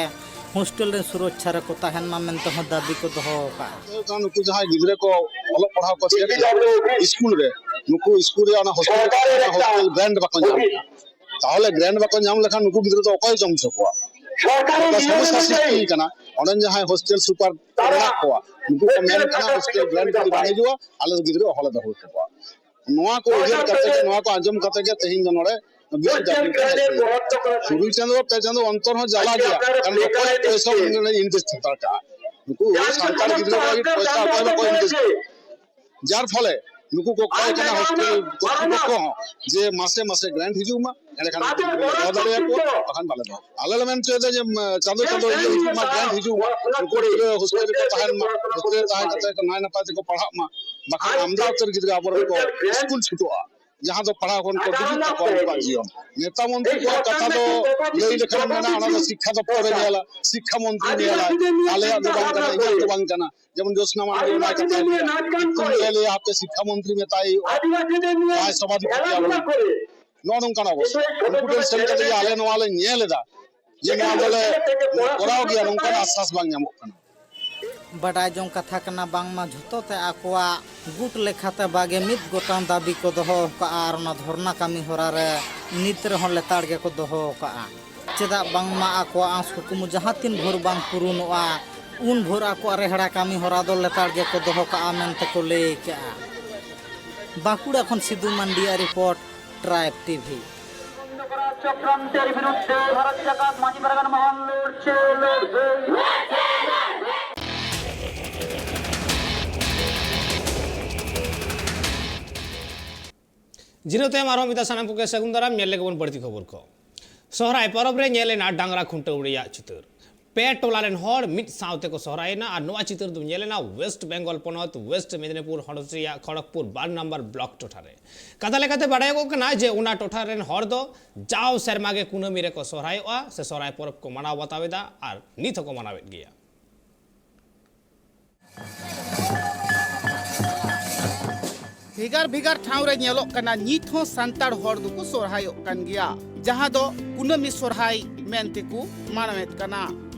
ᱦᱳᱥᱴᱮᱞ ᱨᱮ ᱥᱩᱨᱚᱠᱪᱷᱟ ᱨᱮᱠᱚ ᱛᱟᱦᱮᱱ ᱢᱟ ᱢᱮᱱᱛᱮ ᱦᱚᱸ ᱫᱟᱹᱵᱤ ᱠᱚ ᱫᱚᱦᱚ ᱟᱠᱟᱫᱼᱟ᱾ ᱱᱩᱠᱩ ᱡᱟᱦᱟᱸᱭ ᱜᱤᱫᱽᱨᱟᱹ ᱠᱚ ᱚᱞᱚᱜ ᱯᱟᱲᱦᱟᱣ ᱠᱚ ᱪᱮᱫ ᱮᱫᱟ ᱥᱠᱩᱞ ᱨᱮ, ᱱᱩᱠᱩ ᱥᱠᱩᱞ ᱨᱮ ᱚᱱᱟ ᱦᱳᱥᱴᱮᱞ ᱦᱳᱥᱴᱮᱞ ᱜᱨᱮᱱᱴ ᱵᱟᱠᱚ ᱧᱟᱢ ᱮᱫᱟ᱾ ᱛᱟᱦᱚᱞᱮ ᱜᱨᱮᱱᱴ ᱵᱟᱠᱚ ᱧᱟᱢ ᱞᱮᱠᱷᱟᱱ ᱱᱩᱠᱩ ᱜᱤᱫᱽᱨᱟᱹ ᱫᱚ ᱚᱠᱚᱭ ᱡᱚᱢ ᱦᱚᱪᱚ ᱠᱚᱣᱟ? ᱱᱚᱝᱠᱟ ᱥᱚᱢᱚᱥᱥᱟ ᱥᱨᱤᱥᱴᱤ ᱠᱟᱱᱟ᱾ ᱚᱸᱰᱮᱱ ᱡᱟᱦᱟᱸᱭ ᱦᱳᱥᱴᱮᱞ ᱥᱩᱯᱟᱨ ᱢᱮᱱᱟᱜ ᱠᱚᱣᱟ, ᱩᱱᱠᱩ ᱠᱚ ᱢᱮᱱ ᱠᱟᱱᱟ ᱦᱳᱥᱴᱮᱞ ᱜᱨᱮᱱᱴ ᱡᱩᱫᱤ ᱵᱟᱝ ᱦᱤᱡᱩᱜᱼᱟ, ᱟᱞᱮ ᱫᱚ ᱜᱤᱫᱽᱨᱟᱹ ᱚᱦᱚᱞᱮ ᱫᱚᱦᱚ ᱦᱚᱪᱚ ᱠᱚᱣᱟ᱾ ᱱᱚᱣᱟ ᱠᱚ ᱩᱭᱦᱟᱹᱨ ᱠᱟᱛᱮ ᱜᱮ, ᱱᱚᱣᱟ ᱠᱚ ᱟᱸᱡᱚᱢ ᱠᱟᱛᱮ ᱜᱮ ᱛᱮᱦᱮᱧ ᱫᱚ ᱱᱚᱰᱮ ᱵᱤᱥᱤ ᱫᱟᱹᱵᱤ ᱠᱟᱱᱟ᱾ ᱛᱩᱨᱩᱭ ᱪᱟᱸᱫᱚ, ᱯᱮ ᱪᱟᱸᱫᱚ ᱚᱱᱛᱚᱨ ᱦᱚᱸ ᱡᱟᱞᱟ ᱜᱮᱭᱟ, ᱠᱟᱨᱚᱱ ᱚᱠᱚᱭ ᱯᱚᱭᱥᱟ ᱩᱱᱟᱹᱜ ᱤᱱᱵᱷᱮᱥᱴ ᱦᱟᱛᱟᱲ ᱠᱟᱜᱼᱟ? ᱱᱩᱠᱩ ᱥᱟᱱᱛᱟᱲ ᱜᱤᱫᱽᱨᱟᱹ ᱠᱚ ᱞᱟᱹᱜᱤᱫ ᱯᱚᱭᱥᱟ ᱚᱠᱚᱭ ᱵᱟᱠᱚ ᱤᱱᱵᱷᱮᱥᱴ᱾ ᱡᱟᱨ ᱯᱷᱚᱞᱮ ᱱᱩᱠᱩ ᱠᱚ ᱠᱚᱭ ᱠᱟᱱᱟ ᱦᱳᱥᱴᱮᱞ ᱠᱚᱨᱛᱨᱤᱯᱚᱠᱠᱷᱚ ᱦᱚᱸ ᱡᱮ ᱢᱟᱥᱮ ᱢᱟᱥᱮ ᱜᱨᱮᱱᱴ ᱦᱤᱡᱩᱜ ᱢᱟ, ᱮᱸᱰᱮᱠᱷᱟᱱ ᱩᱱᱠᱩ ᱜᱤᱫᱽᱨᱟᱹ ᱞᱮ ᱫᱚᱦᱚ ᱫᱟᱲᱮᱭᱟᱠᱚᱣᱟ, ᱵᱟᱠᱷᱟᱱ ᱵᱟᱞᱮ ᱫᱚᱦᱚ᱾ ᱟᱞᱮ ᱞᱮ ᱢᱮᱱ ᱦᱚᱪᱚᱭᱮᱫᱟ ᱡᱮ, ᱩᱢ, ᱪᱟᱸᱫᱚ ᱪᱟᱸᱫᱚ ᱤᱭᱟᱹ ᱦᱤᱡᱩᱜ ᱢᱟ, ᱜᱨᱮᱱᱴ ᱦᱤᱡᱩᱜ ᱢᱟ, ᱱᱩᱠᱩ ᱜᱤᱫᱽᱨᱟᱹ ᱦᱳᱥᱴᱮᱞ ᱨᱮᱠᱚ ᱛᱟᱦᱮᱱ ᱢᱟ, ᱦᱳᱥᱴᱮᱞ ᱨᱮ ᱛᱟᱦᱮᱸ ᱠᱟᱛᱮ ᱱᱟᱭ ᱱᱟᱯᱟᱭ ᱛᱮᱠᱚ ᱯᱟᱲᱦᱟᱜ ᱢᱟ, ᱵᱟᱠᱷᱟᱱ ᱟᱢᱫᱟ ᱩᱛᱟᱹᱨ ᱜᱤᱫᱽᱨᱟᱹ ᱟᱵᱚᱨᱮᱱ ᱠᱚ ᱥᱠᱩᱞ ᱪᱷᱩᱴᱚᱜᱼᱟ᱾ ᱡᱟᱦᱟᱸ ᱫᱚ ᱯᱟᱲᱦᱟᱣ ᱠᱷᱚᱱ ᱠᱚ ᱰᱩᱵᱩᱡ ᱛᱟᱠᱚᱣᱟ ᱩᱱᱠᱩᱣᱟᱜ ᱡᱤᱭᱚᱱ᱾ ᱱᱮᱛᱟ ᱢᱚᱱᱛᱨᱤ ᱠᱚᱣᱟᱜ ᱠᱟᱛᱷᱟ ᱫᱚ ᱞᱟᱹᱭ ᱞᱮᱠᱷᱟᱱ ᱢᱮᱱᱟ, ᱚᱱᱟ ᱫᱚ ᱥᱤᱠᱠᱷᱟ ᱫᱚᱯᱛᱚᱨᱮ ᱧᱮᱞᱟ, ᱥᱤᱠᱠᱷᱟ ᱢᱚᱱᱛᱨᱤ ᱧᱮᱞᱟᱭ, ᱟᱞᱮᱭᱟᱜ ᱫᱚ ᱵᱟᱝ ᱠᱟᱱᱟ, ᱤᱧᱟᱹᱜ ᱫᱚ ᱵᱟᱝ ᱠᱟᱱᱟ᱾ ᱡᱮᱢᱚᱱ ᱡᱳᱥᱱᱟ ᱢᱟᱱᱰᱤ ᱚᱱᱟ ᱠᱟᱛᱷᱟᱭ ᱞᱟᱹᱭᱟ, ᱧᱮᱞᱮᱭᱟ ᱦᱟᱯᱮ ᱥᱤᱠᱠᱷᱟ ᱢᱚᱱᱛᱨᱤ ᱢᱮᱛᱟᱭ ᱦᱩᱭᱩᱜᱼᱟ, ᱡᱟᱦᱟᱸᱭ ᱥᱚᱵᱷᱟᱯᱚᱛᱤ ᱟᱵᱚ᱾ ᱱᱚᱜᱼᱚ ᱱᱚᱝᱠᱟᱱ ᱚᱵᱚᱥᱛᱷᱟ᱾ ᱩᱱᱠᱩ ᱴᱷᱮᱱ ᱥᱮᱱ ᱠᱟᱛᱮ ᱡᱮ ᱟᱞᱮ ᱱᱚᱣᱟ ᱞᱮ ᱧᱮᱞ ᱮᱫᱟ, ᱡᱮ ᱱᱚᱣᱟ ᱫᱚᱞᱮ ᱠᱚᱨᱟᱣ ᱜᱮᱭᱟ, ᱱᱚᱝᱠᱟᱱ ᱟᱥᱥᱟᱥ ᱵᱟᱝ ᱧᱟᱢᱚᱜ ᱠᱟᱱᱟ᱾ ᱵᱟᱰᱟᱭ ᱡᱚᱝ ᱠᱟᱛᱷᱟ ᱠᱟᱱᱟ, ᱵᱟᱝᱢᱟ ᱡᱷᱚᱛᱚ ᱛᱮ ᱟᱠᱚᱣᱟᱜ ᱜᱩᱴ ᱞᱮᱠᱟᱛᱮ ᱵᱟᱜᱮ ᱢᱤᱫ ᱜᱚᱴᱟᱝ ᱫᱟᱹᱵᱤ ᱠᱚ ᱫᱚᱦᱚ ᱟᱠᱟᱫᱼᱟ ᱟᱨ ᱚᱱᱟ ᱫᱷᱚᱨᱱᱟ ᱠᱟᱹᱢᱤ ᱦᱚᱨᱟ ᱨᱮ ᱱᱤᱛ ᱨᱮᱦᱚᱸ ᱞᱮᱛᱟᱲ ᱜᱮᱠᱚ ᱫᱚᱦᱚ ᱟᱠᱟᱫᱼᱟ᱾ ᱪᱮᱫᱟᱜ ᱵᱟᱝᱢᱟ ᱟᱠᱚᱣᱟᱜ ᱟᱸᱥ ᱠᱩᱠᱢᱩ ᱡᱟᱦᱟᱸ ᱛᱤᱱ ᱵᱷᱳᱨ ᱵᱟᱝ ᱯᱩᱨᱩᱱᱚᱜᱼᱟ, ᱩᱱ ᱵᱷᱳᱨ ᱟᱠᱚᱣᱟᱜ ᱨᱮᱦᱲᱟ ᱠᱟᱹᱢᱤ ᱦᱚᱨᱟ ᱫᱚ ᱞᱮᱛᱟᱲ ᱜᱮᱠᱚ ᱫᱚᱦᱚ ᱠᱟᱜᱼᱟ ᱢᱮᱱᱛᱮ ᱠᱚ ᱞᱟᱹᱭ ᱠᱟᱜᱼᱟ᱾ ᱵᱟᱸᱠᱩᱲᱟ ᱠᱷᱚᱱ ᱥᱤᱫᱩ ᱢᱟᱱᱰᱤᱭᱟᱜ ᱨᱤᱯᱳᱨᱴ, ᱴᱨᱟᱭᱤᱵᱽ ᱴᱤᱵᱷᱤ᱾ চক্রান্তের বিরুদ্ধে ভারত জাকাত মাঝি পারগান মহল লড়ছে, লড়বে। ᱡᱤᱨᱟᱹᱣ ᱛᱟᱭᱚᱢ ᱟᱨᱦᱚᱸ ᱢᱤᱫ ᱫᱷᱟᱣ ᱥᱟᱱᱟᱢ ᱠᱚᱜᱮ ᱥᱟᱹᱜᱩᱱ ᱫᱟᱨᱟᱢ᱾ ᱧᱮᱞ ᱞᱮᱜᱮ ᱵᱚᱱ ᱵᱟᱹᱲᱛᱤ ᱠᱷᱚᱵᱚᱨ ᱠᱚ᱾ ᱥᱚᱦᱨᱟᱭ ᱯᱚᱨᱚᱵᱽ ᱨᱮ ᱧᱮᱞ ᱮᱱᱟ ᱰᱟᱝᱨᱟ ᱠᱷᱩᱱᱴᱟᱹᱣ ᱨᱮᱭᱟᱜ ᱪᱤᱛᱟᱹᱨ᱾ ᱯᱮ ᱴᱚᱞᱟ ᱨᱮᱱ ᱦᱚᱲ ᱢᱤᱫ ᱥᱟᱶ ᱛᱮᱠᱚ ᱥᱚᱦᱨᱟᱭᱮᱱᱟ ᱟᱨ ᱱᱚᱣᱟ ᱪᱤᱛᱟᱹᱨ ᱫᱚ ᱧᱮᱞ ᱮᱱᱟ ᱣᱮᱥᱴ ᱵᱮᱝᱜᱚᱞ ᱯᱚᱱᱚᱛ ᱣᱮᱥᱴ ᱢᱮᱫᱤᱱᱤᱯᱩᱨ ᱦᱚᱱᱚᱛ ᱨᱮᱭᱟᱜ ᱠᱷᱚᱲᱚᱜᱽᱯᱩᱨ ᱵᱟᱨ ᱱᱚᱢᱵᱚᱨ ᱵᱞᱚᱠ ᱴᱚᱴᱷᱟ ᱨᱮ᱾ ᱠᱟᱛᱷᱟ ᱞᱮᱠᱟᱛᱮ ᱵᱟᱰᱟᱭᱚᱜ ᱠᱟᱱᱟ ᱡᱮ ᱚᱱᱟ ᱴᱚᱴᱷᱟ ᱨᱮᱱ ᱦᱚᱲ ᱫᱚ ᱡᱟᱣ ᱥᱮᱨᱢᱟ ᱜᱮ ᱠᱩᱱᱟᱹᱢᱤ ᱨᱮᱠᱚ ᱥᱚᱦᱨᱟᱭᱚᱜᱼᱟ ᱥᱮ ᱥᱚᱦᱨᱟᱭ ᱯᱚᱨᱚᱵᱽ ᱠᱚ ᱢᱟᱱᱟᱣ ᱵᱟᱛᱟᱣ ᱮᱫᱟ ᱟᱨ ᱱᱤᱛ ᱦᱚᱸᱠᱚ ᱢᱟᱱᱟᱣᱮᱫ ᱜᱮᱭᱟ᱾ ᱵᱷᱮᱜᱟᱨ ᱵᱷᱮᱜᱟᱨ ᱴᱷᱟᱶ ᱨᱮ ᱧᱮᱞᱚᱜ ᱠᱟᱱᱟ, ᱱᱤᱛ ᱦᱚᱸ ᱥᱟᱱᱛᱟᱲ ᱦᱚᱲ ᱫᱚᱠᱚ ᱥᱚᱨᱦᱟᱭᱚᱜ ᱠᱟᱱ ᱜᱮᱭᱟ, ᱡᱟᱦᱟᱸ ᱫᱚ ᱠᱩᱱᱟᱹᱢᱤ ᱥᱚᱨᱦᱟᱭ ᱢᱮᱱᱛᱮᱠᱚ ᱢᱟᱱᱟᱣᱮᱫ ᱠᱟᱱᱟ᱾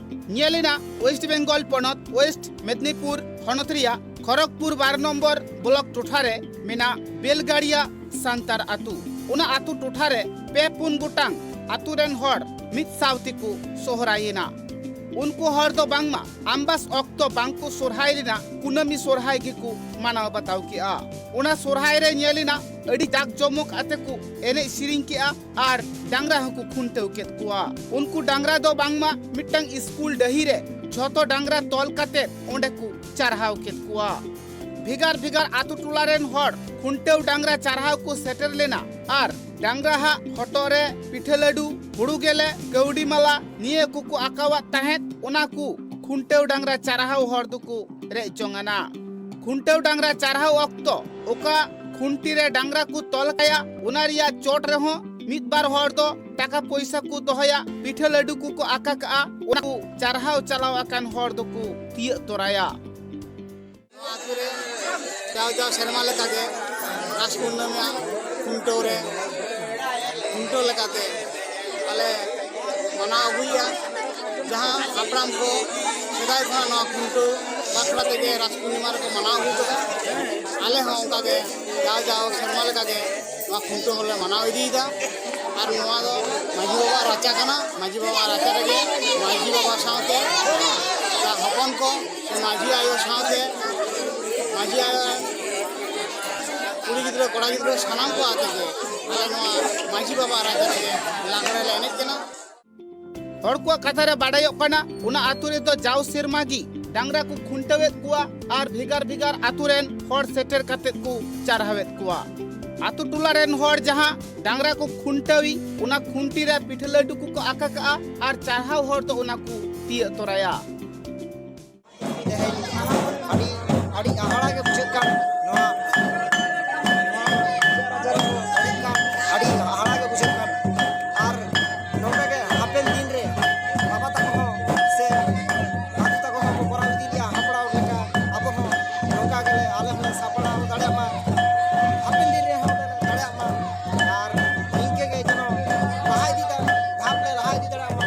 ᱧᱮᱞ ᱮᱱᱟ, ᱣᱮᱥᱴ ᱵᱮᱝᱜᱚᱞ ᱯᱚᱱᱚᱛ ᱣᱮᱥᱴ ᱢᱮᱫᱽᱱᱤᱯᱩᱨ ᱦᱚᱱᱚᱛ ᱨᱮᱭᱟᱜ ᱠᱷᱚᱨᱚᱜᱽᱯᱩᱨ ᱵᱟᱨ ᱱᱚᱢᱵᱚᱨ ᱵᱞᱚᱠ ᱴᱚᱴᱷᱟ ᱨᱮ ᱢᱮᱱᱟᱜ ᱵᱮᱞᱜᱟᱲᱤᱭᱟ ᱥᱟᱱᱛᱟᱲ ᱟᱹᱛᱩ᱾ ᱚᱱᱟ ᱟᱹᱛᱩ ᱴᱚᱴᱷᱟ ᱨᱮ ᱯᱮ ᱯᱩᱱ ᱜᱚᱴᱟᱝ ᱟᱹᱛᱩ ᱨᱮᱱ ᱦᱚᱲ ᱢᱤᱫ ᱥᱟᱶ ᱛᱮᱠᱚ ᱥᱚᱦᱨᱟᱭᱮᱱᱟ᱾ ᱩᱱᱠᱩ ᱦᱚᱲ ᱫᱚ ᱵᱟᱝᱢᱟ ᱟᱢᱵᱟᱥ ᱚᱠᱛᱚ ᱵᱟᱝᱠᱚ ᱥᱚᱨᱦᱟᱭ ᱞᱮᱱᱟ, ᱠᱩᱱᱟᱹᱢᱤ ᱥᱚᱨᱦᱟᱭ ᱜᱮᱠᱚ ᱢᱟᱱᱟᱣ ᱵᱟᱛᱟᱣ ᱠᱮᱜᱼᱟ᱾ ᱚᱱᱟ ᱥᱚᱨᱦᱟᱭ ᱨᱮ ᱧᱮᱞ ᱮᱱᱟ, ᱟᱹᱰᱤ ᱡᱟᱠ ᱡᱚᱢᱚᱠ ᱟᱛᱮ ᱠᱚ ᱮᱱᱮᱡ ᱥᱮᱨᱮᱧ ᱠᱮᱜᱼᱟ ᱟᱨ ᱰᱟᱝᱨᱟ ᱦᱚᱸᱠᱚ ᱠᱷᱩᱱᱴᱟᱹᱣ ᱠᱮᱫ ᱠᱚᱣᱟ᱾ ᱩᱱᱠᱩ ᱰᱟᱝᱨᱟ ᱫᱚ ᱵᱟᱝᱢᱟ ᱢᱤᱫᱴᱟᱝ ᱥᱠᱩᱞ ᱰᱟᱹᱦᱤ ᱨᱮ ᱡᱷᱚᱛᱚ ᱰᱟᱝᱨᱟ ᱛᱚᱞ ᱠᱟᱛᱮ ᱚᱸᱰᱮ ᱠᱚ ᱪᱟᱨᱦᱟᱣ ᱠᱮᱫ ᱠᱚᱣᱟ᱾ ᱵᱷᱮᱜᱟᱨ ᱵᱷᱮᱜᱟᱨ ᱟᱛᱳ ᱴᱚᱞᱟ ᱨᱮᱱ ᱦᱚᱲ ᱠᱷᱩᱱᱴᱟᱹᱣ ᱰᱟᱝᱨᱟ ᱪᱟᱨᱦᱟᱣ ᱠᱚ ᱥᱮᱴᱮᱨ ᱞᱮᱱᱟ ᱟᱨ ᱰᱟᱝᱨᱟ ᱦᱟᱜ ᱦᱚᱴᱚᱜ ᱨᱮ ᱯᱤᱴᱷᱟᱹ ᱞᱟᱹᱰᱩ, ᱦᱩᱲᱩ ᱜᱮᱞᱮ, ᱠᱟᱹᱣᱰᱤ ᱢᱟᱞᱟ, ᱱᱤᱭᱟᱹ ᱠᱚᱠᱚ ᱟᱠᱟᱣᱟᱫ ᱛᱟᱦᱮᱸᱫ᱾ ᱚᱱᱟ ᱠᱚ ᱠᱷᱩᱱᱴᱟᱹᱣ ᱰᱟᱝᱨᱟ ᱪᱟᱨᱦᱟᱣ ᱦᱚᱲ ᱫᱚᱠᱚ ᱨᱮᱡ ᱡᱚᱝ ᱟᱱᱟ᱾ ᱠᱷᱩᱱᱴᱟᱹᱣ ᱰᱟᱝᱨᱟ ᱪᱟᱨᱦᱟᱣ ᱚᱠᱛᱚ ᱚᱠᱟ ᱠᱷᱩᱱᱴᱤ ᱨᱮ ᱰᱟᱝᱨᱟ ᱠᱚ ᱛᱚᱞ ᱠᱟᱭᱟ, ᱚᱱᱟ ᱨᱮᱭᱟᱜ ᱪᱚᱴ ᱨᱮᱦᱚᱸ ᱢᱤᱫ ᱵᱟᱨ ᱦᱚᱲ ᱫᱚ ᱴᱟᱠᱟ ᱯᱚᱭᱥᱟ ᱠᱚ ᱫᱚᱦᱚᱭᱟ, ᱯᱤᱴᱷᱟᱹ ᱞᱟᱹᱰᱩ ᱠᱚᱠᱚ ᱟᱠᱟ ᱠᱟᱜᱼᱟ, ᱚᱱᱟ ᱠᱚ ᱪᱟᱨᱦᱟᱣ ᱪᱟᱞᱟᱣ ᱟᱠᱟᱱ ᱦᱚᱲ ᱫᱚᱠᱚ ᱛᱤᱭᱟᱹᱜ ᱛᱚᱨᱟᱭᱟ᱾ ᱱᱚᱣᱟ ᱟᱹᱛᱩ ᱨᱮ ᱡᱟᱣ ᱡᱟᱣ ᱥᱮᱨᱢᱟ ᱞᱮᱠᱟᱜᱮ ᱨᱟᱥ ᱠᱩᱱᱟᱹᱢᱤ ᱠᱷᱩᱱᱴᱟᱹᱣ ᱨᱮ, ᱠᱷᱩᱱᱴᱟᱹᱣ ᱞᱮᱠᱟᱛᱮ ᱟᱞᱮ ᱢᱟᱱᱟᱣ ᱟᱹᱜᱩᱭᱮᱫᱼᱟ᱾ ᱡᱟᱦᱟᱸ ᱦᱟᱯᱲᱟᱢ ᱠᱚ ᱥᱮᱫᱟᱭ ᱠᱷᱚᱱᱟᱜ ᱱᱚᱣᱟ ᱠᱷᱩᱱᱴᱟᱹᱣ ᱵᱟᱠᱷᱨᱟ ᱛᱮᱜᱮ ᱨᱟᱥ ᱯᱩᱨᱱᱤᱢᱟ ᱨᱮᱠᱚ ᱢᱟᱱᱟᱣ ᱟᱹᱜᱩ ᱠᱟᱫᱟ, ᱟᱞᱮ ᱦᱚᱸ ᱚᱱᱠᱟᱜᱮ ᱡᱟᱣ ᱡᱟᱣ ᱥᱮᱨᱢᱟ ᱞᱮᱠᱟᱜᱮ ᱱᱚᱣᱟ ᱠᱷᱩᱱᱴᱟᱹᱣ ᱦᱚᱸᱞᱮ ᱢᱟᱱᱟᱣ ᱤᱫᱤᱭᱮᱫᱟ᱾ ᱟᱨ ᱱᱚᱣᱟ ᱫᱚ ᱢᱟᱹᱡᱷᱤ ᱵᱟᱵᱟᱣᱟᱜ ᱨᱟᱪᱟ ᱠᱟᱱᱟ᱾ ᱢᱟᱹᱡᱷᱤ ᱵᱟᱵᱟᱣᱟᱜ ᱨᱟᱪᱟ ᱨᱮᱜᱮ ᱢᱟᱹᱡᱷᱤ ᱵᱟᱵᱟ ᱥᱟᱶᱛᱮ ᱡᱟᱦᱟᱸ ᱦᱚᱯᱚᱱ ᱠᱚ ᱥᱮ ᱢᱟᱹᱡᱷᱤ ᱟᱭᱳ ᱥᱟᱶᱛᱮ ᱢᱟᱹᱡᱷᱤ ᱟᱭᱳ ᱨᱮᱱ ᱠᱩᱲᱤ ᱜᱤᱫᱽᱨᱟᱹ, ᱠᱚᱲᱟ ᱜᱤᱫᱽᱨᱟᱹ ᱥᱟᱱᱟᱢ ᱠᱚ ᱟᱛᱮ ᱜᱮ ᱟᱞᱮ ᱱᱚᱣᱟ ᱢᱟᱹᱡᱷᱤ ᱵᱟᱵᱟᱣᱟᱜ ᱨᱟᱪᱟ ᱨᱮᱜᱮ ᱞᱟᱜᱽᱲᱮ ᱞᱮ ᱮᱱᱮᱡ ᱠᱟᱱᱟ᱾ ᱦᱚᱲ ᱠᱚᱣᱟᱜ ᱠᱟᱛᱷᱟ ᱨᱮ ᱵᱟᱰᱟᱭᱚᱜ ᱠᱟᱱᱟ, ᱚᱱᱟ ᱟᱛᱳ ᱨᱮᱫᱚ ᱡᱟᱣ ᱥᱮᱨᱢᱟ ᱜᱮ ᱰᱟᱝᱨᱟ ᱠᱚ ᱠᱷᱩᱱᱴᱟᱹᱣᱮᱫ ᱠᱚᱣᱟ ᱟᱨ ᱵᱷᱮᱜᱟᱨ ᱵᱷᱮᱜᱟᱨ ᱟᱛᱳ ᱨᱮᱱ ᱦᱚᱲ ᱥᱮᱴᱮᱨ ᱠᱟᱛᱮ ᱠᱚ ᱪᱟᱨᱦᱟᱣᱮᱫ ᱠᱚᱣᱟ᱾ ᱟᱛᱳ ᱴᱚᱞᱟ ᱨᱮᱱ ᱦᱚᱲ ᱡᱟᱦᱟᱸ ᱰᱟᱝᱨᱟ ᱠᱚ ᱠᱷᱩᱱᱴᱟᱹᱣᱤ, ᱚᱱᱟ ᱠᱷᱩᱱᱴᱤ ᱨᱮ ᱯᱤᱴᱷᱟᱹ ᱞᱟᱹᱰᱩ ᱠᱚᱠᱚ ᱟᱠᱟ ᱠᱟᱜᱼᱟ ᱟᱨ ᱪᱟᱨᱦᱟᱣ ᱦᱚᱲ ᱫᱚ ᱚᱱᱟ ᱠᱚ ᱛᱤᱭᱟᱹᱜ ᱛᱚᱨᱟᱭᱟ᱾ ᱛᱮᱦᱮᱧ ᱟᱹᱰᱤ, ᱟᱹᱰᱤ ᱦᱟᱦᱟᱲᱟ ᱜᱮ ᱵᱩᱡᱷᱟᱹᱜ ᱠᱟᱱ ᱱᱚᱣᱟ, ᱱᱚᱣᱟ ᱟᱹᱰᱤ ᱦᱟᱦᱟᱲᱟ ᱜᱮ ᱵᱩᱡᱷᱟᱹᱜ ᱠᱟᱱ᱾ ᱟᱨ ᱱᱚᱝᱠᱟ ᱜᱮ ᱦᱟᱯᱮᱱ ᱫᱤᱱ ᱨᱮ ᱵᱟᱵᱟ ᱛᱟᱠᱚ ᱦᱚᱸ ᱥᱮ ᱫᱟᱫᱩ ᱛᱟᱠᱚ ᱦᱚᱸ ᱠᱚ ᱠᱚᱨᱟᱣ ᱤᱫᱤ ᱞᱮᱜᱼᱟ, ᱦᱟᱯᱲᱟᱢ ᱞᱮᱠᱟ ᱟᱵᱚ ᱦᱚᱸ ᱱᱚᱝᱠᱟ ᱜᱮᱞᱮ, ᱟᱞᱮ ᱦᱚᱸᱞᱮ ᱥᱟᱯᱲᱟᱣ ᱫᱟᱲᱮᱭᱟᱜ ᱢᱟ᱾ ᱦᱟᱯᱮᱱ ᱫᱤᱱ ᱨᱮᱦᱚᱸ ᱞᱮ ᱫᱟᱲᱮᱭᱟᱜ ᱢᱟ᱾ ᱟᱨ ᱱᱤᱝᱠᱟᱹ ᱜᱮ ᱡᱮᱱᱚ ᱞᱟᱦᱟ ᱤᱫᱤ ᱫᱟ-, ᱫᱷᱟᱯ ᱞᱮ ᱞᱟᱦᱟ ᱤᱫᱤ ᱫᱟᱲᱮᱭᱟᱜ ᱢᱟ᱾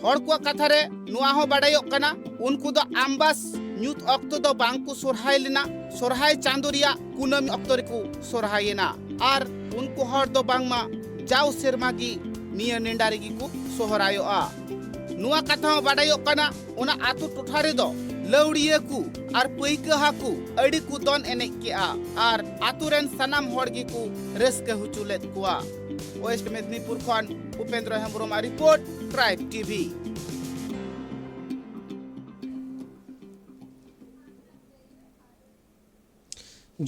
ᱦᱚᱲ ᱠᱚᱣᱟᱜ ᱠᱟᱛᱷᱟ ᱨᱮ ᱱᱚᱣᱟ ᱦᱚᱸ ᱵᱟᱰᱟᱭᱚᱜ ᱠᱟᱱᱟ, ᱩᱱᱠᱩ ᱫᱚ ᱟᱢᱵᱟᱥ ᱧᱩᱛ ᱚᱠᱛᱚ ᱫᱚ ᱵᱟᱝ ᱠᱚ ᱥᱚᱨᱦᱟᱭ ᱞᱮᱱᱟ, ᱥᱚᱨᱦᱟᱭ ᱪᱟᱸᱫᱚ ᱨᱮᱭᱟᱜ ᱠᱩᱱᱟᱹᱢᱤ ᱚᱠᱛᱚ ᱨᱮᱠᱚ ᱥᱚᱨᱦᱟᱭᱮᱱᱟ᱾ ᱟᱨ ᱩᱱᱠᱩ ᱦᱚᱲ ᱫᱚ ᱵᱟᱝᱢᱟ ᱡᱟᱣ ᱥᱮᱨᱢᱟ ᱜᱮ ᱱᱤᱭᱟᱹ ᱱᱮᱰᱟ ᱨᱮᱜᱮ ᱠᱚ ᱥᱚᱦᱨᱟᱭᱚᱜᱼᱟ᱾ ᱱᱚᱣᱟ ᱠᱟᱛᱷᱟ ᱦᱚᱸ ᱵᱟᱰᱟᱭᱚᱜ ᱠᱟᱱᱟ, ᱚᱱᱟ ᱟᱛᱳ ᱴᱚᱴᱷᱟ ᱨᱮᱫᱚ ᱞᱟᱹᱣᱲᱤᱭᱟᱹ ᱠᱚ ᱟᱨ ᱯᱟᱹᱭᱠᱟᱹ ᱦᱟᱹᱠᱩ ᱟᱹᱰᱤ ᱠᱚ ᱫᱚᱱ ᱮᱱᱮᱡ ᱠᱮᱜᱼᱟ ᱟᱨ ᱟᱛᱳ ᱨᱮᱱ ᱥᱟᱱᱟᱢ ᱦᱚᱲ ᱜᱮᱠᱚ ᱨᱟᱹᱥᱠᱟᱹ ᱦᱚᱪᱚ ᱞᱮᱫ ᱠᱚᱣᱟ᱾ ᱳᱭᱮᱥᱴ ᱢᱮᱫᱽᱱᱤᱯᱩᱨ ᱠᱷᱚᱱ ᱩᱯᱮᱱᱫᱨᱚ ᱦᱮᱢᱵᱨᱚᱢᱟᱜ ᱨᱤᱯᱳᱨᱴ, ᱴᱨᱟᱭᱤᱵᱽ ᱴᱤᱵᱷᱤ᱾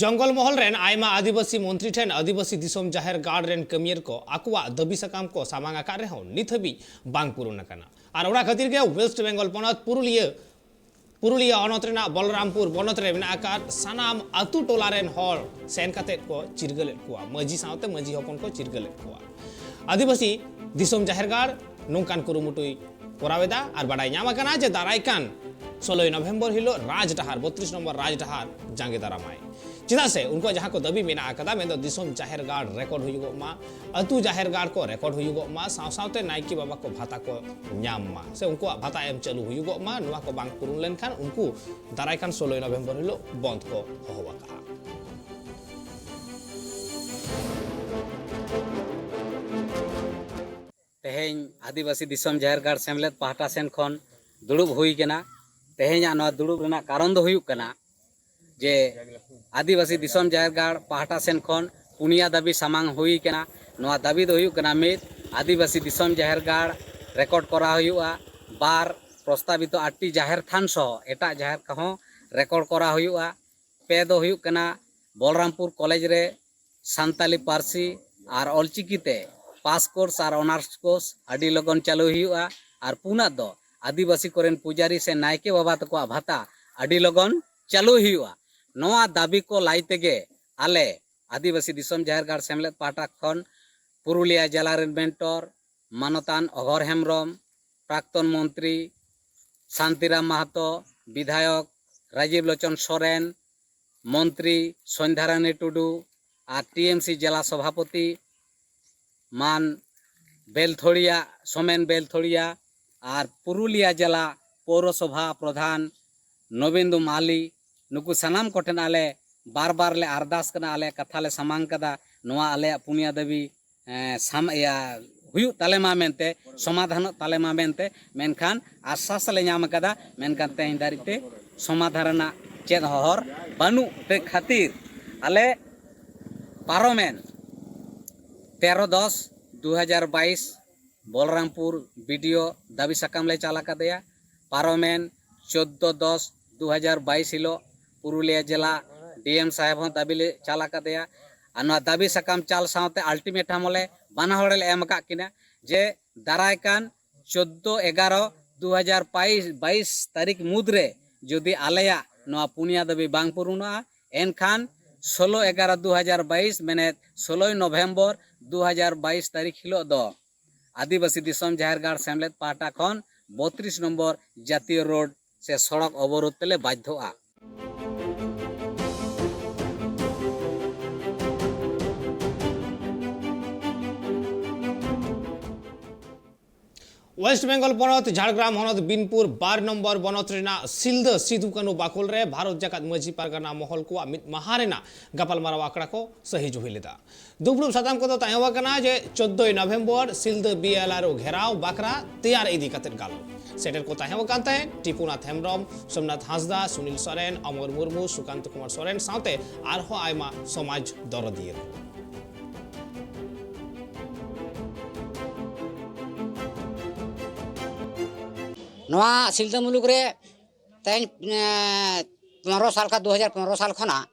ᱡᱚᱝᱜᱚᱞ ᱢᱚᱦᱚᱞ ᱨᱮᱱ ᱟᱭᱢᱟ ᱟᱹᱫᱤᱵᱟᱹᱥᱤ ᱢᱚᱱᱛᱨᱤ ᱴᱷᱮᱱ ᱟᱹᱫᱤᱵᱟᱹᱥᱤ ᱫᱤᱥᱚᱢ ᱡᱟᱦᱮᱨ ᱜᱟᱲ ᱨᱮᱱ ᱠᱟᱹᱢᱤᱭᱟᱹ ᱠᱚ ᱟᱠᱚᱣᱟᱜ ᱫᱟᱹᱵᱤ ᱥᱟᱠᱟᱢ ᱠᱚ ᱥᱟᱢᱟᱝ ᱟᱠᱟᱫ ᱨᱮᱦᱚᱸ ᱱᱤᱛ ᱦᱟᱹᱵᱤᱡ ᱵᱟᱝ ᱯᱩᱨᱩᱱ ᱟᱠᱟᱱᱟ᱾ ᱟᱨ ᱚᱱᱟ ᱠᱷᱟᱹᱛᱤᱨ ᱜᱮ ᱳᱭᱮᱥᱴ ᱵᱮᱝᱜᱚᱞ ᱯᱚᱱᱚᱛ ᱯᱩᱨᱩᱞᱤᱭᱟᱹ ᱯᱩᱨᱩᱞᱤᱭᱟᱹ ᱦᱚᱱᱚᱛ ᱨᱮᱱᱟᱜ ᱵᱚᱞᱨᱟᱢᱯᱩᱨ ᱵᱚᱱᱚᱛ ᱨᱮ ᱢᱮᱱᱟᱜ ᱟᱠᱟᱫ ᱥᱟᱱᱟᱢ ᱟᱹᱛᱩ ᱴᱚᱞᱟ ᱨᱮᱱ ᱦᱚᱲ ᱥᱮᱱ ᱠᱟᱛᱮᱫ ᱠᱚ ᱪᱤᱨᱜᱟᱹᱞᱮᱫ ᱠᱚᱣᱟ᱾ ᱢᱟᱹᱡᱷᱤ ᱥᱟᱶᱛᱮ ᱢᱟᱹᱡᱷᱤ ᱦᱚᱯᱚᱱ ᱠᱚ ᱪᱤᱨᱜᱟᱹᱞᱮᱫ ᱠᱚᱣᱟ᱾ ᱟᱹᱫᱤᱵᱟᱹᱥᱤ ᱫᱤᱥᱚᱢ ᱡᱟᱦᱮᱨ ᱜᱟᱲ ᱱᱚᱝᱠᱟᱱ ᱠᱩᱨᱩᱢᱩᱴᱩᱭ ᱠᱚᱨᱟᱣ ᱮᱫᱟ ᱟᱨ ᱵᱟᱰᱟᱭ ᱧᱟᱢ ᱟᱠᱟᱱᱟ ᱡᱮ ᱫᱟᱨᱟᱭ ᱠᱟᱱ ᱥᱳᱞᱳᱭ ᱱᱚᱵᱷᱮᱢᱵᱚᱨ ᱦᱤᱞᱳᱜ ᱨᱟᱡᱽᱰᱟᱦᱟᱨ, ᱵᱚᱛᱨᱤᱥ ᱱᱚᱢᱵᱚᱨ ᱨᱟᱡᱽᱰᱟᱦᱟᱨ ᱡᱟᱸᱜᱮ ᱫᱟᱨᱟᱢᱟᱭ᱾ ᱪᱮᱫᱟᱜ ᱥᱮ ᱩᱱᱠᱩᱣᱟᱜ ᱡᱟᱦᱟᱸ ᱠᱚ ᱫᱟᱹᱵᱤ ᱢᱮᱱᱟᱜ ᱟᱠᱟᱫᱟ, ᱢᱮᱱᱫᱚ ᱫᱤᱥᱚᱢ ᱡᱟᱦᱮᱨ ᱜᱟᱲ ᱨᱮᱠᱚᱨᱰ ᱦᱩᱭᱩᱜᱚᱜ ᱢᱟ, ᱟᱹᱛᱩ ᱡᱟᱦᱮᱨ ᱜᱟᱲ ᱠᱚ ᱨᱮᱠᱚᱨᱰ ᱦᱩᱭᱩᱜᱚᱜ ᱢᱟ, ᱥᱟᱶ ᱥᱟᱶᱛᱮ ᱱᱟᱭᱠᱮ ᱵᱟᱵᱟ ᱠᱚ ᱵᱷᱟᱛᱟ ᱠᱚ ᱧᱟᱢ ᱢᱟ, ᱥᱮ ᱩᱱᱠᱩᱣᱟᱜ ᱵᱷᱟᱛᱟ ᱮᱢ ᱪᱟᱹᱞᱩ ᱦᱩᱭᱩᱜᱚᱜ ᱢᱟ᱾ ᱱᱚᱣᱟ ᱠᱚ ᱵᱟᱝ ᱯᱩᱨᱩᱱ ᱞᱮᱱᱠᱷᱟᱱ ᱩᱱᱠᱩ ᱫᱟᱨᱟᱭ ᱠᱟᱱ ᱥᱳᱞᱳᱭ ᱱᱚᱵᱷᱮᱢᱵᱚᱨ ᱦᱤᱞᱳᱜ ᱵᱚᱱᱫᱷ ᱠᱚ ᱦᱚᱦᱚ ᱟᱠᱟᱫᱼᱟ᱾ ᱛᱮᱦᱮᱧ ᱟᱹᱫᱤᱵᱟᱹᱥᱤ ᱫᱤᱥᱚᱢ ᱡᱟᱦᱮᱨ ᱜᱟᱲ ᱥᱮᱢᱞᱮᱫ ᱯᱟᱦᱴᱟ ᱥᱮᱱ ᱠᱷᱚᱱ ᱫᱩᱲᱩᱵ ᱦᱩᱭ ᱠᱟᱱᱟ᱾ ᱛᱮᱦᱮᱧᱟᱜ ᱱᱚᱣᱟ ᱫᱩᱲᱩᱵ ᱨᱮᱱᱟᱜ ᱠᱟᱨᱚᱱ ᱫᱚ ᱦᱩᱭᱩᱜ ᱠᱟᱱᱟ ᱡᱮ ᱟᱹᱫᱤᱵᱟᱹᱥᱤ ᱫᱤᱥᱚᱢ ᱡᱟᱦᱮᱨ ᱜᱟᱲ ᱯᱟᱦᱴᱟ ᱥᱮᱱ ᱠᱷᱚᱱ ᱯᱩᱱᱭᱟ ᱫᱟᱹᱵᱤ ᱥᱟᱢᱟᱝ ᱦᱩᱭ ᱠᱟᱱᱟ᱾ ᱱᱚᱣᱟ ᱫᱟᱹᱵᱤ ᱫᱚ ᱦᱩᱭᱩᱜ ᱠᱟᱱᱟ, ᱢᱤᱫ, ᱟᱹᱫᱤᱵᱟᱹᱥᱤ ᱫᱤᱥᱚᱢ ᱡᱟᱦᱮᱨ ᱜᱟᱲ ᱨᱮᱠᱚᱨᱰ ᱠᱚᱨᱟᱣ ᱦᱩᱭᱩᱜᱼᱟ᱾ ᱵᱟᱨ, ᱯᱨᱚᱥᱛᱟᱵᱤᱛᱚ ᱟᱴᱴᱤ ᱡᱟᱦᱮᱨ ᱛᱷᱟᱱ ᱥᱚᱦᱚ ᱮᱴᱟᱜ ᱡᱟᱦᱮᱨ ᱠᱚᱦᱚᱸ ᱨᱮᱠᱚᱨᱰ ᱠᱚᱨᱟᱣ ᱦᱩᱭᱩᱜᱼᱟ᱾ ᱯᱮ ᱫᱚ ᱦᱩᱭᱩᱜ ᱠᱟᱱᱟ, ᱵᱚᱞᱨᱟᱢᱯᱩᱨ ᱠᱚᱞᱮᱡᱽ ᱨᱮ ᱥᱟᱱᱛᱟᱞᱤ ᱯᱟᱹᱨᱥᱤ ᱟᱨ ᱚᱞᱪᱤᱠᱤ ᱛᱮ ᱯᱟᱥ ᱠᱳᱨᱥ ᱟᱨ ᱚᱱᱟᱨᱥ ᱠᱳᱨᱥ ᱟᱹᱰᱤ ᱞᱚᱜᱚᱱ ᱪᱟᱹᱞᱩ ᱦᱩᱭᱩᱜᱼᱟ᱾ ᱟᱨ ᱯᱩᱱᱟᱜ ᱫᱚ ᱟᱹᱫᱤᱵᱟᱹᱥᱤ ᱠᱚᱨᱮᱱ ᱯᱩᱡᱟᱨᱤ ᱥᱮ ᱱᱟᱭᱠᱮ ᱵᱟᱵᱟ ᱛᱟᱠᱚᱣᱟᱜ ᱵᱷᱟᱛᱟ ᱟᱹᱰᱤ ᱞᱚᱜᱚᱱ ᱪᱟᱹᱞᱩ ᱦᱩᱭᱩᱜᱼᱟ᱾ ᱱᱚᱣᱟ ᱫᱟᱹᱵᱤ ᱠᱚ ᱞᱟᱹᱭ ᱛᱮᱜᱮ ᱟᱞᱮ ᱟᱹᱫᱤᱵᱟᱹᱥᱤ ᱫᱤᱥᱚᱢ ᱡᱟᱦᱮᱨ ᱜᱟᱲ ᱥᱮᱢᱞᱮᱫ ᱯᱟᱦᱴᱟ ᱠᱷᱚᱱ ᱯᱩᱨᱩᱞᱤᱭᱟᱹ ᱡᱮᱞᱟ ᱨᱮᱱ ᱢᱮᱱᱴᱚᱨ ᱢᱟᱱᱚᱛᱟᱱ ᱚᱜᱷᱚᱨ ᱦᱮᱢᱵᱨᱚᱢ, ᱯᱨᱟᱠᱛᱚᱱ ᱢᱚᱱᱛᱨᱤ ᱥᱟᱱᱛᱤᱨᱟᱢ ᱢᱟᱦᱟᱛᱚ, ᱵᱤᱫᱷᱟᱭᱚᱠ ᱨᱟᱡᱤᱵ ᱞᱳᱪᱚᱱ ᱥᱚᱨᱮᱱ, ᱢᱚᱱᱛᱨᱤ ᱥᱚᱱᱫᱷᱟᱨᱟᱱᱤ ᱴᱩᱰᱩ ᱟᱨ ᱴᱤ ᱮᱢ ᱥᱤ ᱡᱮᱞᱟ ᱥᱚᱵᱷᱟᱯᱚᱛᱤ ᱢᱟᱱ ᱵᱮᱞᱛᱷᱚᱲᱤᱭᱟ, ᱥᱳᱢᱮᱱ ᱵᱮᱞᱛᱷᱚᱲᱤᱭᱟ ᱟᱨ ᱯᱩᱨᱩᱞᱤᱭᱟ ᱡᱮᱞᱟ ᱯᱳᱣᱨᱚᱥᱚᱵᱷᱟ ᱯᱨᱚᱫᱷᱟᱱ ᱱᱚᱵᱤᱱᱫᱩ ᱢᱟᱞᱤ, ᱱᱩᱠᱩ ᱥᱟᱱᱟᱢ ᱠᱚᱴᱷᱮᱱ ᱟᱞᱮ ᱵᱟᱨ ᱵᱟᱨ ᱞᱮ ᱟᱨᱫᱟᱥ ᱠᱟᱱᱟ, ᱟᱞᱮ ᱠᱟᱛᱷᱟ ᱞᱮ ᱥᱟᱢᱟᱝ ᱠᱟᱫᱟ, ᱱᱚᱣᱟ ᱟᱞᱮᱭᱟᱜ ᱯᱩᱱᱭᱟ ᱫᱟᱹᱵᱤ ᱮᱸ, ᱥᱟᱢ-, ᱤᱭᱟᱹ, ᱦᱩᱭᱩᱜ ᱛᱟᱞᱮ ᱢᱟ ᱢᱮᱱᱛᱮ, ᱥᱚᱢᱟᱫᱷᱟᱱᱚᱜ ᱛᱟᱞᱮ ᱢᱟ ᱢᱮᱱᱛᱮ, ᱢᱮᱱᱠᱷᱟᱱ ᱟᱥᱥᱟᱥ ᱞᱮ ᱧᱟᱢ ᱟᱠᱟᱫᱟ, ᱢᱮᱱᱠᱷᱟᱱ ᱛᱮᱦᱮᱧ ᱫᱷᱟᱹᱨᱤᱡ ᱛᱮ ᱥᱚᱢᱟᱫᱷᱟᱱ ᱨᱮᱱᱟᱜ ᱪᱮᱫ ᱦᱚᱨ ᱵᱟᱹᱱᱩᱜ ᱛᱮ ᱠᱷᱟᱹᱛᱤᱨ ᱟᱞᱮ ᱯᱟᱨᱚᱢᱮᱱ ᱛᱮᱨᱚ ᱫᱚᱥ ᱫᱩ ᱦᱟᱡᱟᱨ ᱵᱟᱭᱤᱥ ᱵᱚᱞᱨᱟᱢᱯᱩᱨ ᱵᱤ ᱰᱤ ᱳ ᱫᱟᱹᱵᱤ ᱥᱟᱠᱟᱢ ᱞᱮ ᱪᱟᱞ ᱟᱠᱟᱫᱮᱭᱟ᱾ ᱯᱟᱨᱚᱢᱮᱱ ᱪᱳᱫᱽᱫᱳ ᱫᱚᱥ ᱫᱩ ᱦᱟᱡᱟᱨ ᱵᱟᱭᱤᱥ ᱦᱤᱞᱳᱜ ᱯᱩᱨᱩᱞᱤᱭᱟᱹ ᱡᱮᱞᱟ ᱰᱤ ᱮᱢ ᱥᱟᱦᱮᱵᱽ ᱦᱚᱸ ᱫᱟᱹᱵᱤ ᱞᱮ ᱪᱟᱞ ᱟᱠᱟᱫᱮᱭᱟ᱾ ᱟᱨ ᱱᱚᱣᱟ ᱫᱟᱹᱵᱤ ᱥᱟᱠᱟᱢ ᱪᱟᱞ ᱥᱟᱶᱛᱮ ᱟᱞᱴᱤᱢᱮᱴᱟᱢ ᱦᱚᱸᱞᱮ ᱵᱟᱱᱟ ᱦᱚᱲ ᱞᱮ ᱮᱢ ᱟᱠᱟᱫ ᱠᱤᱱᱟ ᱡᱮ ᱫᱟᱨᱟᱭ ᱠᱟᱱ ᱪᱳᱫᱽᱫᱳ ᱮᱜᱟᱨᱚ ᱫᱩ ᱦᱟᱡᱟᱨ ᱵᱟᱭᱤᱥ ᱛᱟᱹᱨᱤᱠᱷ ᱢᱩᱫᱽᱨᱮ ᱡᱩᱫᱤ ᱟᱞᱮᱭᱟᱜ ᱱᱚᱣᱟ ᱯᱩᱱᱭᱟ ᱫᱟᱹᱵᱤ ᱵᱟᱝ ᱯᱩᱨᱩᱱᱚᱜᱼᱟ, ᱮᱱᱠᱷᱟᱱ ᱥᱳᱞᱳ ᱮᱜᱟᱨᱚ ᱫᱩ ᱦᱟᱡᱟᱨ ᱵᱟᱭᱤᱥ, ᱢᱮᱱᱮᱫ ᱥᱳᱞᱳᱭ ᱱᱚᱵᱷᱮᱢᱵᱚᱨ ᱫᱩ ᱦᱟᱡᱟᱨ ᱵᱟᱭᱤᱥ ᱛᱟᱹᱨᱤᱠᱷ ᱦᱤᱞᱳᱜ ᱫᱚ ᱟᱹᱫᱤᱵᱟᱹᱥᱤ ᱫᱤᱥᱚᱢ ᱡᱟᱦᱮᱨ ᱜᱟᱲ ᱥᱮᱢᱞᱮᱫ ᱯᱟᱦᱴᱟ ᱠᱷᱚᱱ ᱵᱚᱛᱨᱤᱥ ᱱᱚᱢᱵᱚᱨ ᱡᱟᱹᱛᱤᱭᱚ ᱨᱳᱰ ᱥᱮ ᱥᱚᱲᱚᱠ ᱚᱵᱚᱨᱳᱫᱷ ᱛᱮᱞᱮ ᱵᱟᱫᱽᱫᱷᱚᱜᱼᱟ᱾ ᱳᱭᱮᱥᱴ ᱵᱮᱝᱜᱚᱞ ᱯᱚᱱᱚᱛ ᱡᱷᱟᱲᱜᱨᱟᱢ ᱦᱚᱱᱚᱛ ᱵᱤᱱᱯᱩᱨ ᱵᱟᱨ ᱱᱚᱢᱵᱚᱨ ᱵᱚᱱᱚᱛ ᱨᱮᱱᱟᱜ ᱥᱤᱞᱫᱟᱹ ᱥᱤᱫᱩ ᱠᱟᱹᱱᱩ ᱵᱟᱠᱷᱳᱞ ᱨᱮ ᱵᱷᱟᱨᱚᱛ ᱡᱟᱠᱟᱛ ᱢᱟᱹᱡᱷᱤ ᱯᱟᱨᱜᱟᱱᱟ ᱢᱚᱦᱚᱞ ᱠᱚᱣᱟᱜ ᱢᱤᱫ ᱢᱟᱦᱟ ᱨᱮᱱᱟᱜ ᱜᱟᱯᱟᱞᱢᱟᱨᱟᱣ ᱟᱠᱷᱲᱟ ᱠᱚ ᱥᱟᱹᱦᱤ ᱡᱩᱦᱤ ᱞᱮᱫᱟ᱾ ᱫᱩᱯᱲᱩᱵ ᱥᱟᱛᱟᱢ ᱠᱚᱫᱚ ᱛᱟᱦᱮᱸ ᱠᱟᱱᱟ ᱡᱮ ᱪᱳᱫᱽᱫᱳᱭ ᱱᱚᱵᱷᱮᱢᱵᱚᱨ ᱥᱤᱞᱫᱟᱹ ᱵᱤ ᱮᱞ ᱟᱨ ᱳ ᱜᱷᱮᱨᱟᱣ ᱵᱟᱠᱷᱨᱟ ᱛᱮᱭᱟᱨ ᱤᱫᱤ ᱠᱟᱛᱮ ᱜᱟᱞᱚᱪ᱾ ᱥᱮᱴᱮᱨ ᱠᱚ ᱛᱟᱦᱮᱸ ᱠᱟᱱ ᱛᱟᱦᱮᱸᱫ ᱴᱤᱯᱩᱱᱟᱛᱷ ᱦᱮᱢᱵᱨᱚᱢ, ᱥᱳᱢᱱᱟᱛᱷ ᱦᱟᱸᱥᱫᱟ, ᱥᱩᱱᱤᱞ ᱥᱚᱨᱮᱱ, ᱚᱢᱚᱨ ᱢᱩᱨᱢᱩ, ᱥᱩᱠᱟᱱᱛ ᱠᱩᱢᱟᱨ ᱥᱚᱨᱮᱱ ᱥᱟᱶᱛᱮ ᱟᱨᱦᱚᱸ ᱟᱭᱢᱟ ᱥᱚᱢᱟᱡᱽ ᱫᱚᱨᱚᱫᱤᱭᱟᱹ ᱠᱚ᱾ ᱱᱚᱣᱟ ᱥᱤᱞᱫᱟᱹ ᱢᱩᱞᱩᱠ ᱨᱮ ᱛᱮᱦᱮᱧ ᱮᱸ, ᱯᱚᱱᱨᱚ ᱥᱟᱞ ᱠᱷᱚᱱ, ᱫᱩ ᱦᱟᱡᱟᱨ ᱯᱚᱱᱨᱚ ᱥᱟᱞ ᱠᱷᱚᱱᱟᱜ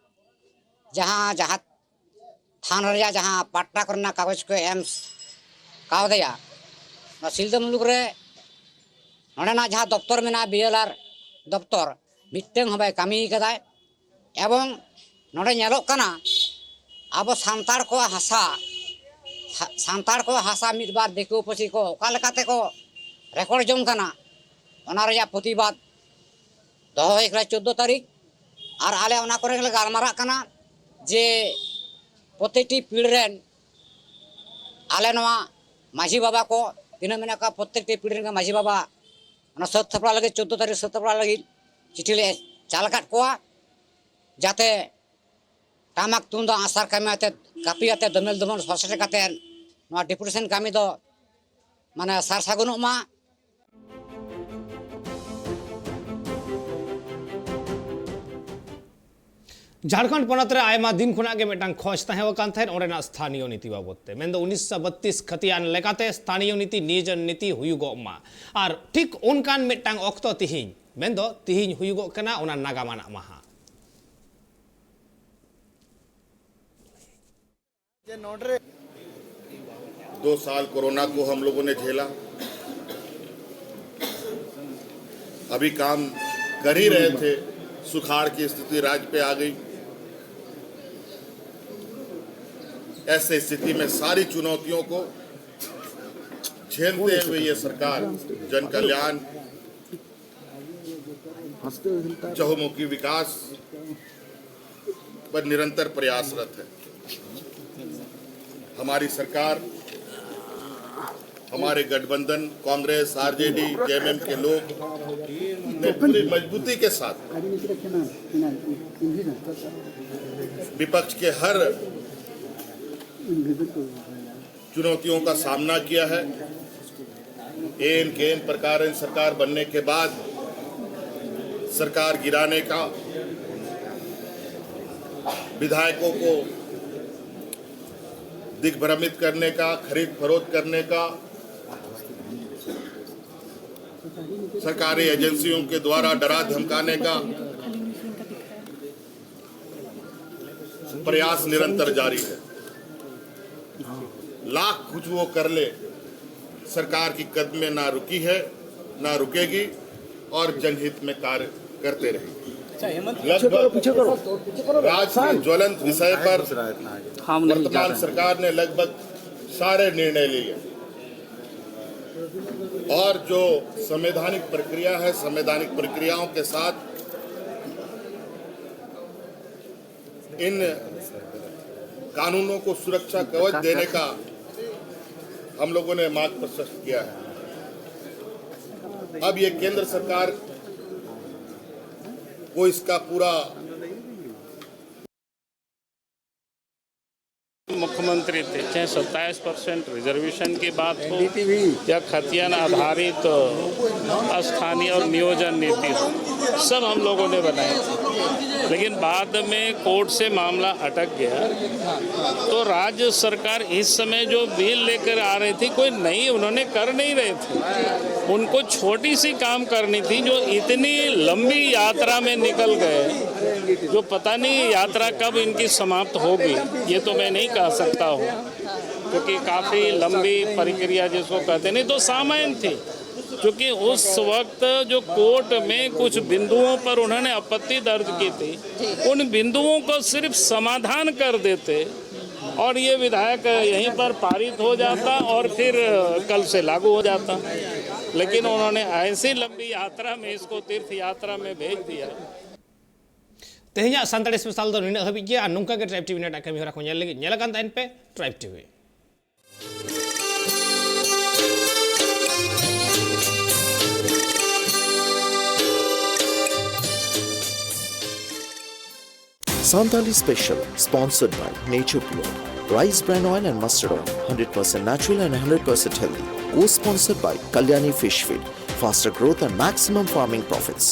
ᱡᱟᱦᱟᱸ ᱡᱟᱦᱟᱸ ᱛᱷᱟᱱ ᱨᱮᱭᱟᱜ ᱡᱟᱦᱟᱸ ᱯᱟᱴᱴᱟ ᱠᱚᱨᱮᱱᱟᱜ ᱠᱟᱜᱚᱡᱽ ᱠᱚ ᱮᱢ ᱠᱟᱣᱫᱮᱭᱟ, ᱱᱚᱣᱟ ᱥᱤᱞᱫᱟᱹ ᱢᱩᱞᱩᱠ ᱨᱮ ᱱᱚᱰᱮᱱᱟᱜ ᱡᱟᱦᱟᱸ ᱫᱚᱯᱛᱚᱨ ᱢᱮᱱᱟᱜᱼᱟ, ᱵᱤ ᱮᱞ ᱟᱨ ᱫᱚᱯᱛᱚᱨ, ᱢᱤᱫᱴᱟᱹᱝ ᱦᱚᱸ ᱵᱟᱭ ᱠᱟᱹᱢᱤ ᱠᱟᱫᱟᱭ᱾ ᱮᱵᱚᱝ ᱱᱚᱰᱮ ᱧᱮᱞᱚᱜ ᱠᱟᱱᱟ, ᱟᱵᱚ ᱥᱟᱱᱛᱟᱲ ᱠᱚᱣᱟᱜ ᱦᱟᱥᱟ, ᱥᱟ- ᱥᱟᱱᱛᱟᱲ ᱠᱚᱣᱟᱜ ᱦᱟᱥᱟ ᱢᱤᱫ ᱵᱟᱨ ᱫᱤᱠᱩ ᱯᱩᱥᱤ ᱠᱚ ᱚᱠᱟ ᱞᱮᱠᱟᱛᱮ ᱠᱚ ᱨᱮᱠᱚᱨᱰ ᱡᱚᱝ ᱠᱟᱱᱟ, ᱚᱱᱟ ᱨᱮᱭᱟᱜ ᱯᱨᱚᱛᱤᱵᱟᱫ ᱫᱚᱦᱚ ᱦᱩᱭ ᱠᱟᱱᱟ ᱪᱳᱫᱽᱫᱳ ᱛᱟᱹᱨᱤᱠᱷ᱾ ᱟᱨ ᱟᱞᱮ ᱚᱱᱟ ᱠᱚᱨᱮ ᱜᱮᱞᱮ ᱜᱟᱞᱢᱟᱨᱟᱜ ᱠᱟᱱᱟ ᱡᱮ ᱯᱨᱚᱛᱮᱠᱴᱤ ᱯᱤᱲ ᱨᱮᱱ ᱟᱞᱮ ᱱᱚᱣᱟ ᱢᱟᱹᱡᱷᱤ ᱵᱟᱵᱟ ᱠᱚ ᱛᱤᱱᱟᱹᱜ ᱢᱮᱱᱟᱜ ᱠᱚᱣᱟ, ᱯᱨᱚᱛᱮᱠᱴᱤ ᱯᱤᱲ ᱨᱮᱱ ᱜᱮ ᱢᱟᱹᱡᱷᱤ ᱵᱟᱵᱟ ᱚᱱᱟ ᱥᱟᱹᱛ ᱥᱟᱯᱲᱟᱣ ᱞᱟᱹᱜᱤᱫ, ᱪᱳᱫᱽᱫᱳ ᱛᱟᱹᱨᱤᱠᱷ ᱥᱟᱹᱛ ᱥᱟᱯᱲᱟᱣ ᱞᱟᱹᱜᱤᱫ ᱪᱤᱴᱷᱤ ᱞᱮ ᱪᱟᱞ ᱟᱠᱟᱫ ᱠᱚᱣᱟ, ᱡᱟᱛᱮ ᱴᱟᱢᱟᱠ ᱛᱩᱢᱫᱟᱜ ᱟᱸᱥᱟᱨ ᱠᱟᱹᱢᱤ ᱟᱛᱮᱫ, ᱠᱟᱹᱯᱤ ᱟᱛᱮᱫ, ᱫᱚᱢᱮᱞ ᱫᱚᱢᱚᱞ ᱥᱚᱨᱥᱮᱴ ᱠᱟᱛᱮᱫ ᱱᱚᱣᱟ ᱰᱮᱯᱩᱴᱮᱥᱚᱱ ᱠᱟᱹᱢᱤ ᱫᱚ ᱢᱟᱱᱮ ᱥᱟᱨ ᱥᱟᱹᱜᱩᱱᱚᱜ ᱢᱟ᱾ ᱡᱷᱟᱲᱠᱷᱚᱸᱰ ᱯᱚᱱᱚᱛ ᱨᱮ ᱟᱭᱢᱟ ᱫᱤᱱ ᱠᱷᱚᱱᱟᱜ ᱜᱮ ᱢᱤᱫᱴᱟᱝ ᱠᱷᱚᱡᱽ ᱛᱟᱦᱮᱸ ᱟᱠᱟᱱ ᱛᱟᱦᱮᱸᱫ ᱚᱸᱰᱮᱱᱟᱜ ᱥᱛᱷᱟᱱᱤᱭᱚ ᱱᱤᱛᱤ ᱵᱟᱵᱚᱛ ᱛᱮ᱾ ᱢᱮᱱᱫᱚ ᱩᱱᱤᱥᱥᱚ ᱵᱟᱛᱛᱤᱥ ᱠᱷᱟᱹᱛᱤᱭᱟᱱ ᱞᱮᱠᱟᱛᱮ ᱥᱛᱷᱟᱱᱤᱭᱚ ᱱᱤᱛᱤ ᱱᱤᱭᱳᱡᱚᱱ ᱱᱤᱛᱤ ᱦᱩᱭᱩᱜᱚᱜ ᱢᱟ᱾ ᱟᱨ ᱴᱷᱤᱠ ᱚᱱᱠᱟᱱ ᱢᱤᱫᱴᱟᱝ ᱚᱠᱛᱚ ᱛᱤᱦᱤᱧ, ᱢᱮᱱᱫᱚ ᱛᱤᱦᱤᱧ ᱦᱩᱭᱩᱜᱚᱜ ᱠᱟᱱᱟ ᱚᱱᱟ ᱱᱟᱜᱟᱢ ᱟᱱᱟᱜ ᱢᱟᱦᱟ᱾ दो साल कोरोना को हम लोगों ने झेला। अभी काम कर ही रहे थे, सुखाड़ की स्थिति राज्य पे आ गई। ऐसे स्थिति में सारी चुनौतियों को झेलते हुए ये सरकार जन कल्याण, चहुमुखी विकास पर निरंतर प्रयासरत है। हमारी सरकार, हमारे गठबंधन कांग्रेस, आरजेडी, जेएमएम के लोग ने पूरी मजबूती के साथ विपक्ष के हर चुनौतियों का सामना किया है। एन के एन प्रकार सरकार बनने के बाद सरकार गिराने का, विधायकों को दिग्भ्रमित करने का, खरीद फरोख्त करने का, सरकारी एजेंसियों के द्वारा डरा धमकाने का प्रयास निरंतर जारी है। लाख कुछ वो कर ले, सरकार की कदमें ना रुकी है, ना रुकेगी और जनहित में कार्य करते रहेंगे। लगभग राज्य के ज्वलंत विषय पर वर्तमान सरकार ने लगभग सारे निर्णय लिए और जो संवैधानिक प्रक्रिया है, संवैधानिक प्रक्रियाओं के साथ इन कानूनों को सुरक्षा कवच देने का हम लोगों ने मार्ग प्रशस्त किया है। अब ये केंद्र सरकार को इसका पूरा मुख्यमंत्री थे, चाहे सत्ताईस परसेंट रिजर्वेशन की बात हो या खतियान आधारित स्थानीय और नियोजन नीति हो, सब हम लोगों ने बनाए थे। लेकिन बाद में कोर्ट से मामला अटक गया, तो राज्य सरकार इस समय जो बिल लेकर आ रही थी, कोई नई उन्होंने कर नहीं रहे थे। उनको छोटी सी काम करनी थी, जो इतनी लंबी यात्रा में निकल गए, जो पता नहीं यात्रा कब इनकी समाप्त होगी, ये तो मैं नहीं कह सकता हूँ, क्योंकि काफ़ी लंबी प्रक्रिया जिसको कहते, नहीं तो सामान्य थी। क्योंकि उस वक्त जो कोर्ट में कुछ बिंदुओं पर उन्होंने आपत्ति दर्ज की थी, उन बिंदुओं को सिर्फ समाधान कर देते और ये विधायक यहीं पर पारित हो जाता और फिर कल से लागू हो जाता। लेकिन उन्होंने ऐसी लंबी यात्रा में इसको तीर्थ यात्रा में भेज दिया। ᱛᱮᱦᱮᱧᱟᱜ ᱥᱟᱱᱛᱟᱲᱤ ᱥᱯᱮᱥᱟᱞ ᱫᱚ ᱱᱤᱱᱟᱹᱜ ᱦᱟᱹᱵᱤᱡ ᱜᱮ᱾ ᱟᱨ ᱱᱚᱝᱠᱟ ᱜᱮ ᱴᱨᱟᱭᱤᱵᱽ ᱴᱤᱵᱷᱤ ᱨᱮᱱᱟᱜ ᱠᱟᱹᱢᱤ ᱦᱚᱨᱟ ᱠᱚ ᱧᱮᱞ ᱞᱟᱹᱜᱤᱫ ᱧᱮᱞ ᱟᱠᱟᱱ ᱛᱟᱦᱮᱱ ᱯᱮ tribe TV. Santali Special, sponsored by Nature Pure, Rice Bran Oil and Mustard Oil, hundred percent natural and hundred percent healthy. Co-sponsored by Kalyani Fish Feed, faster growth and maximum farming profits.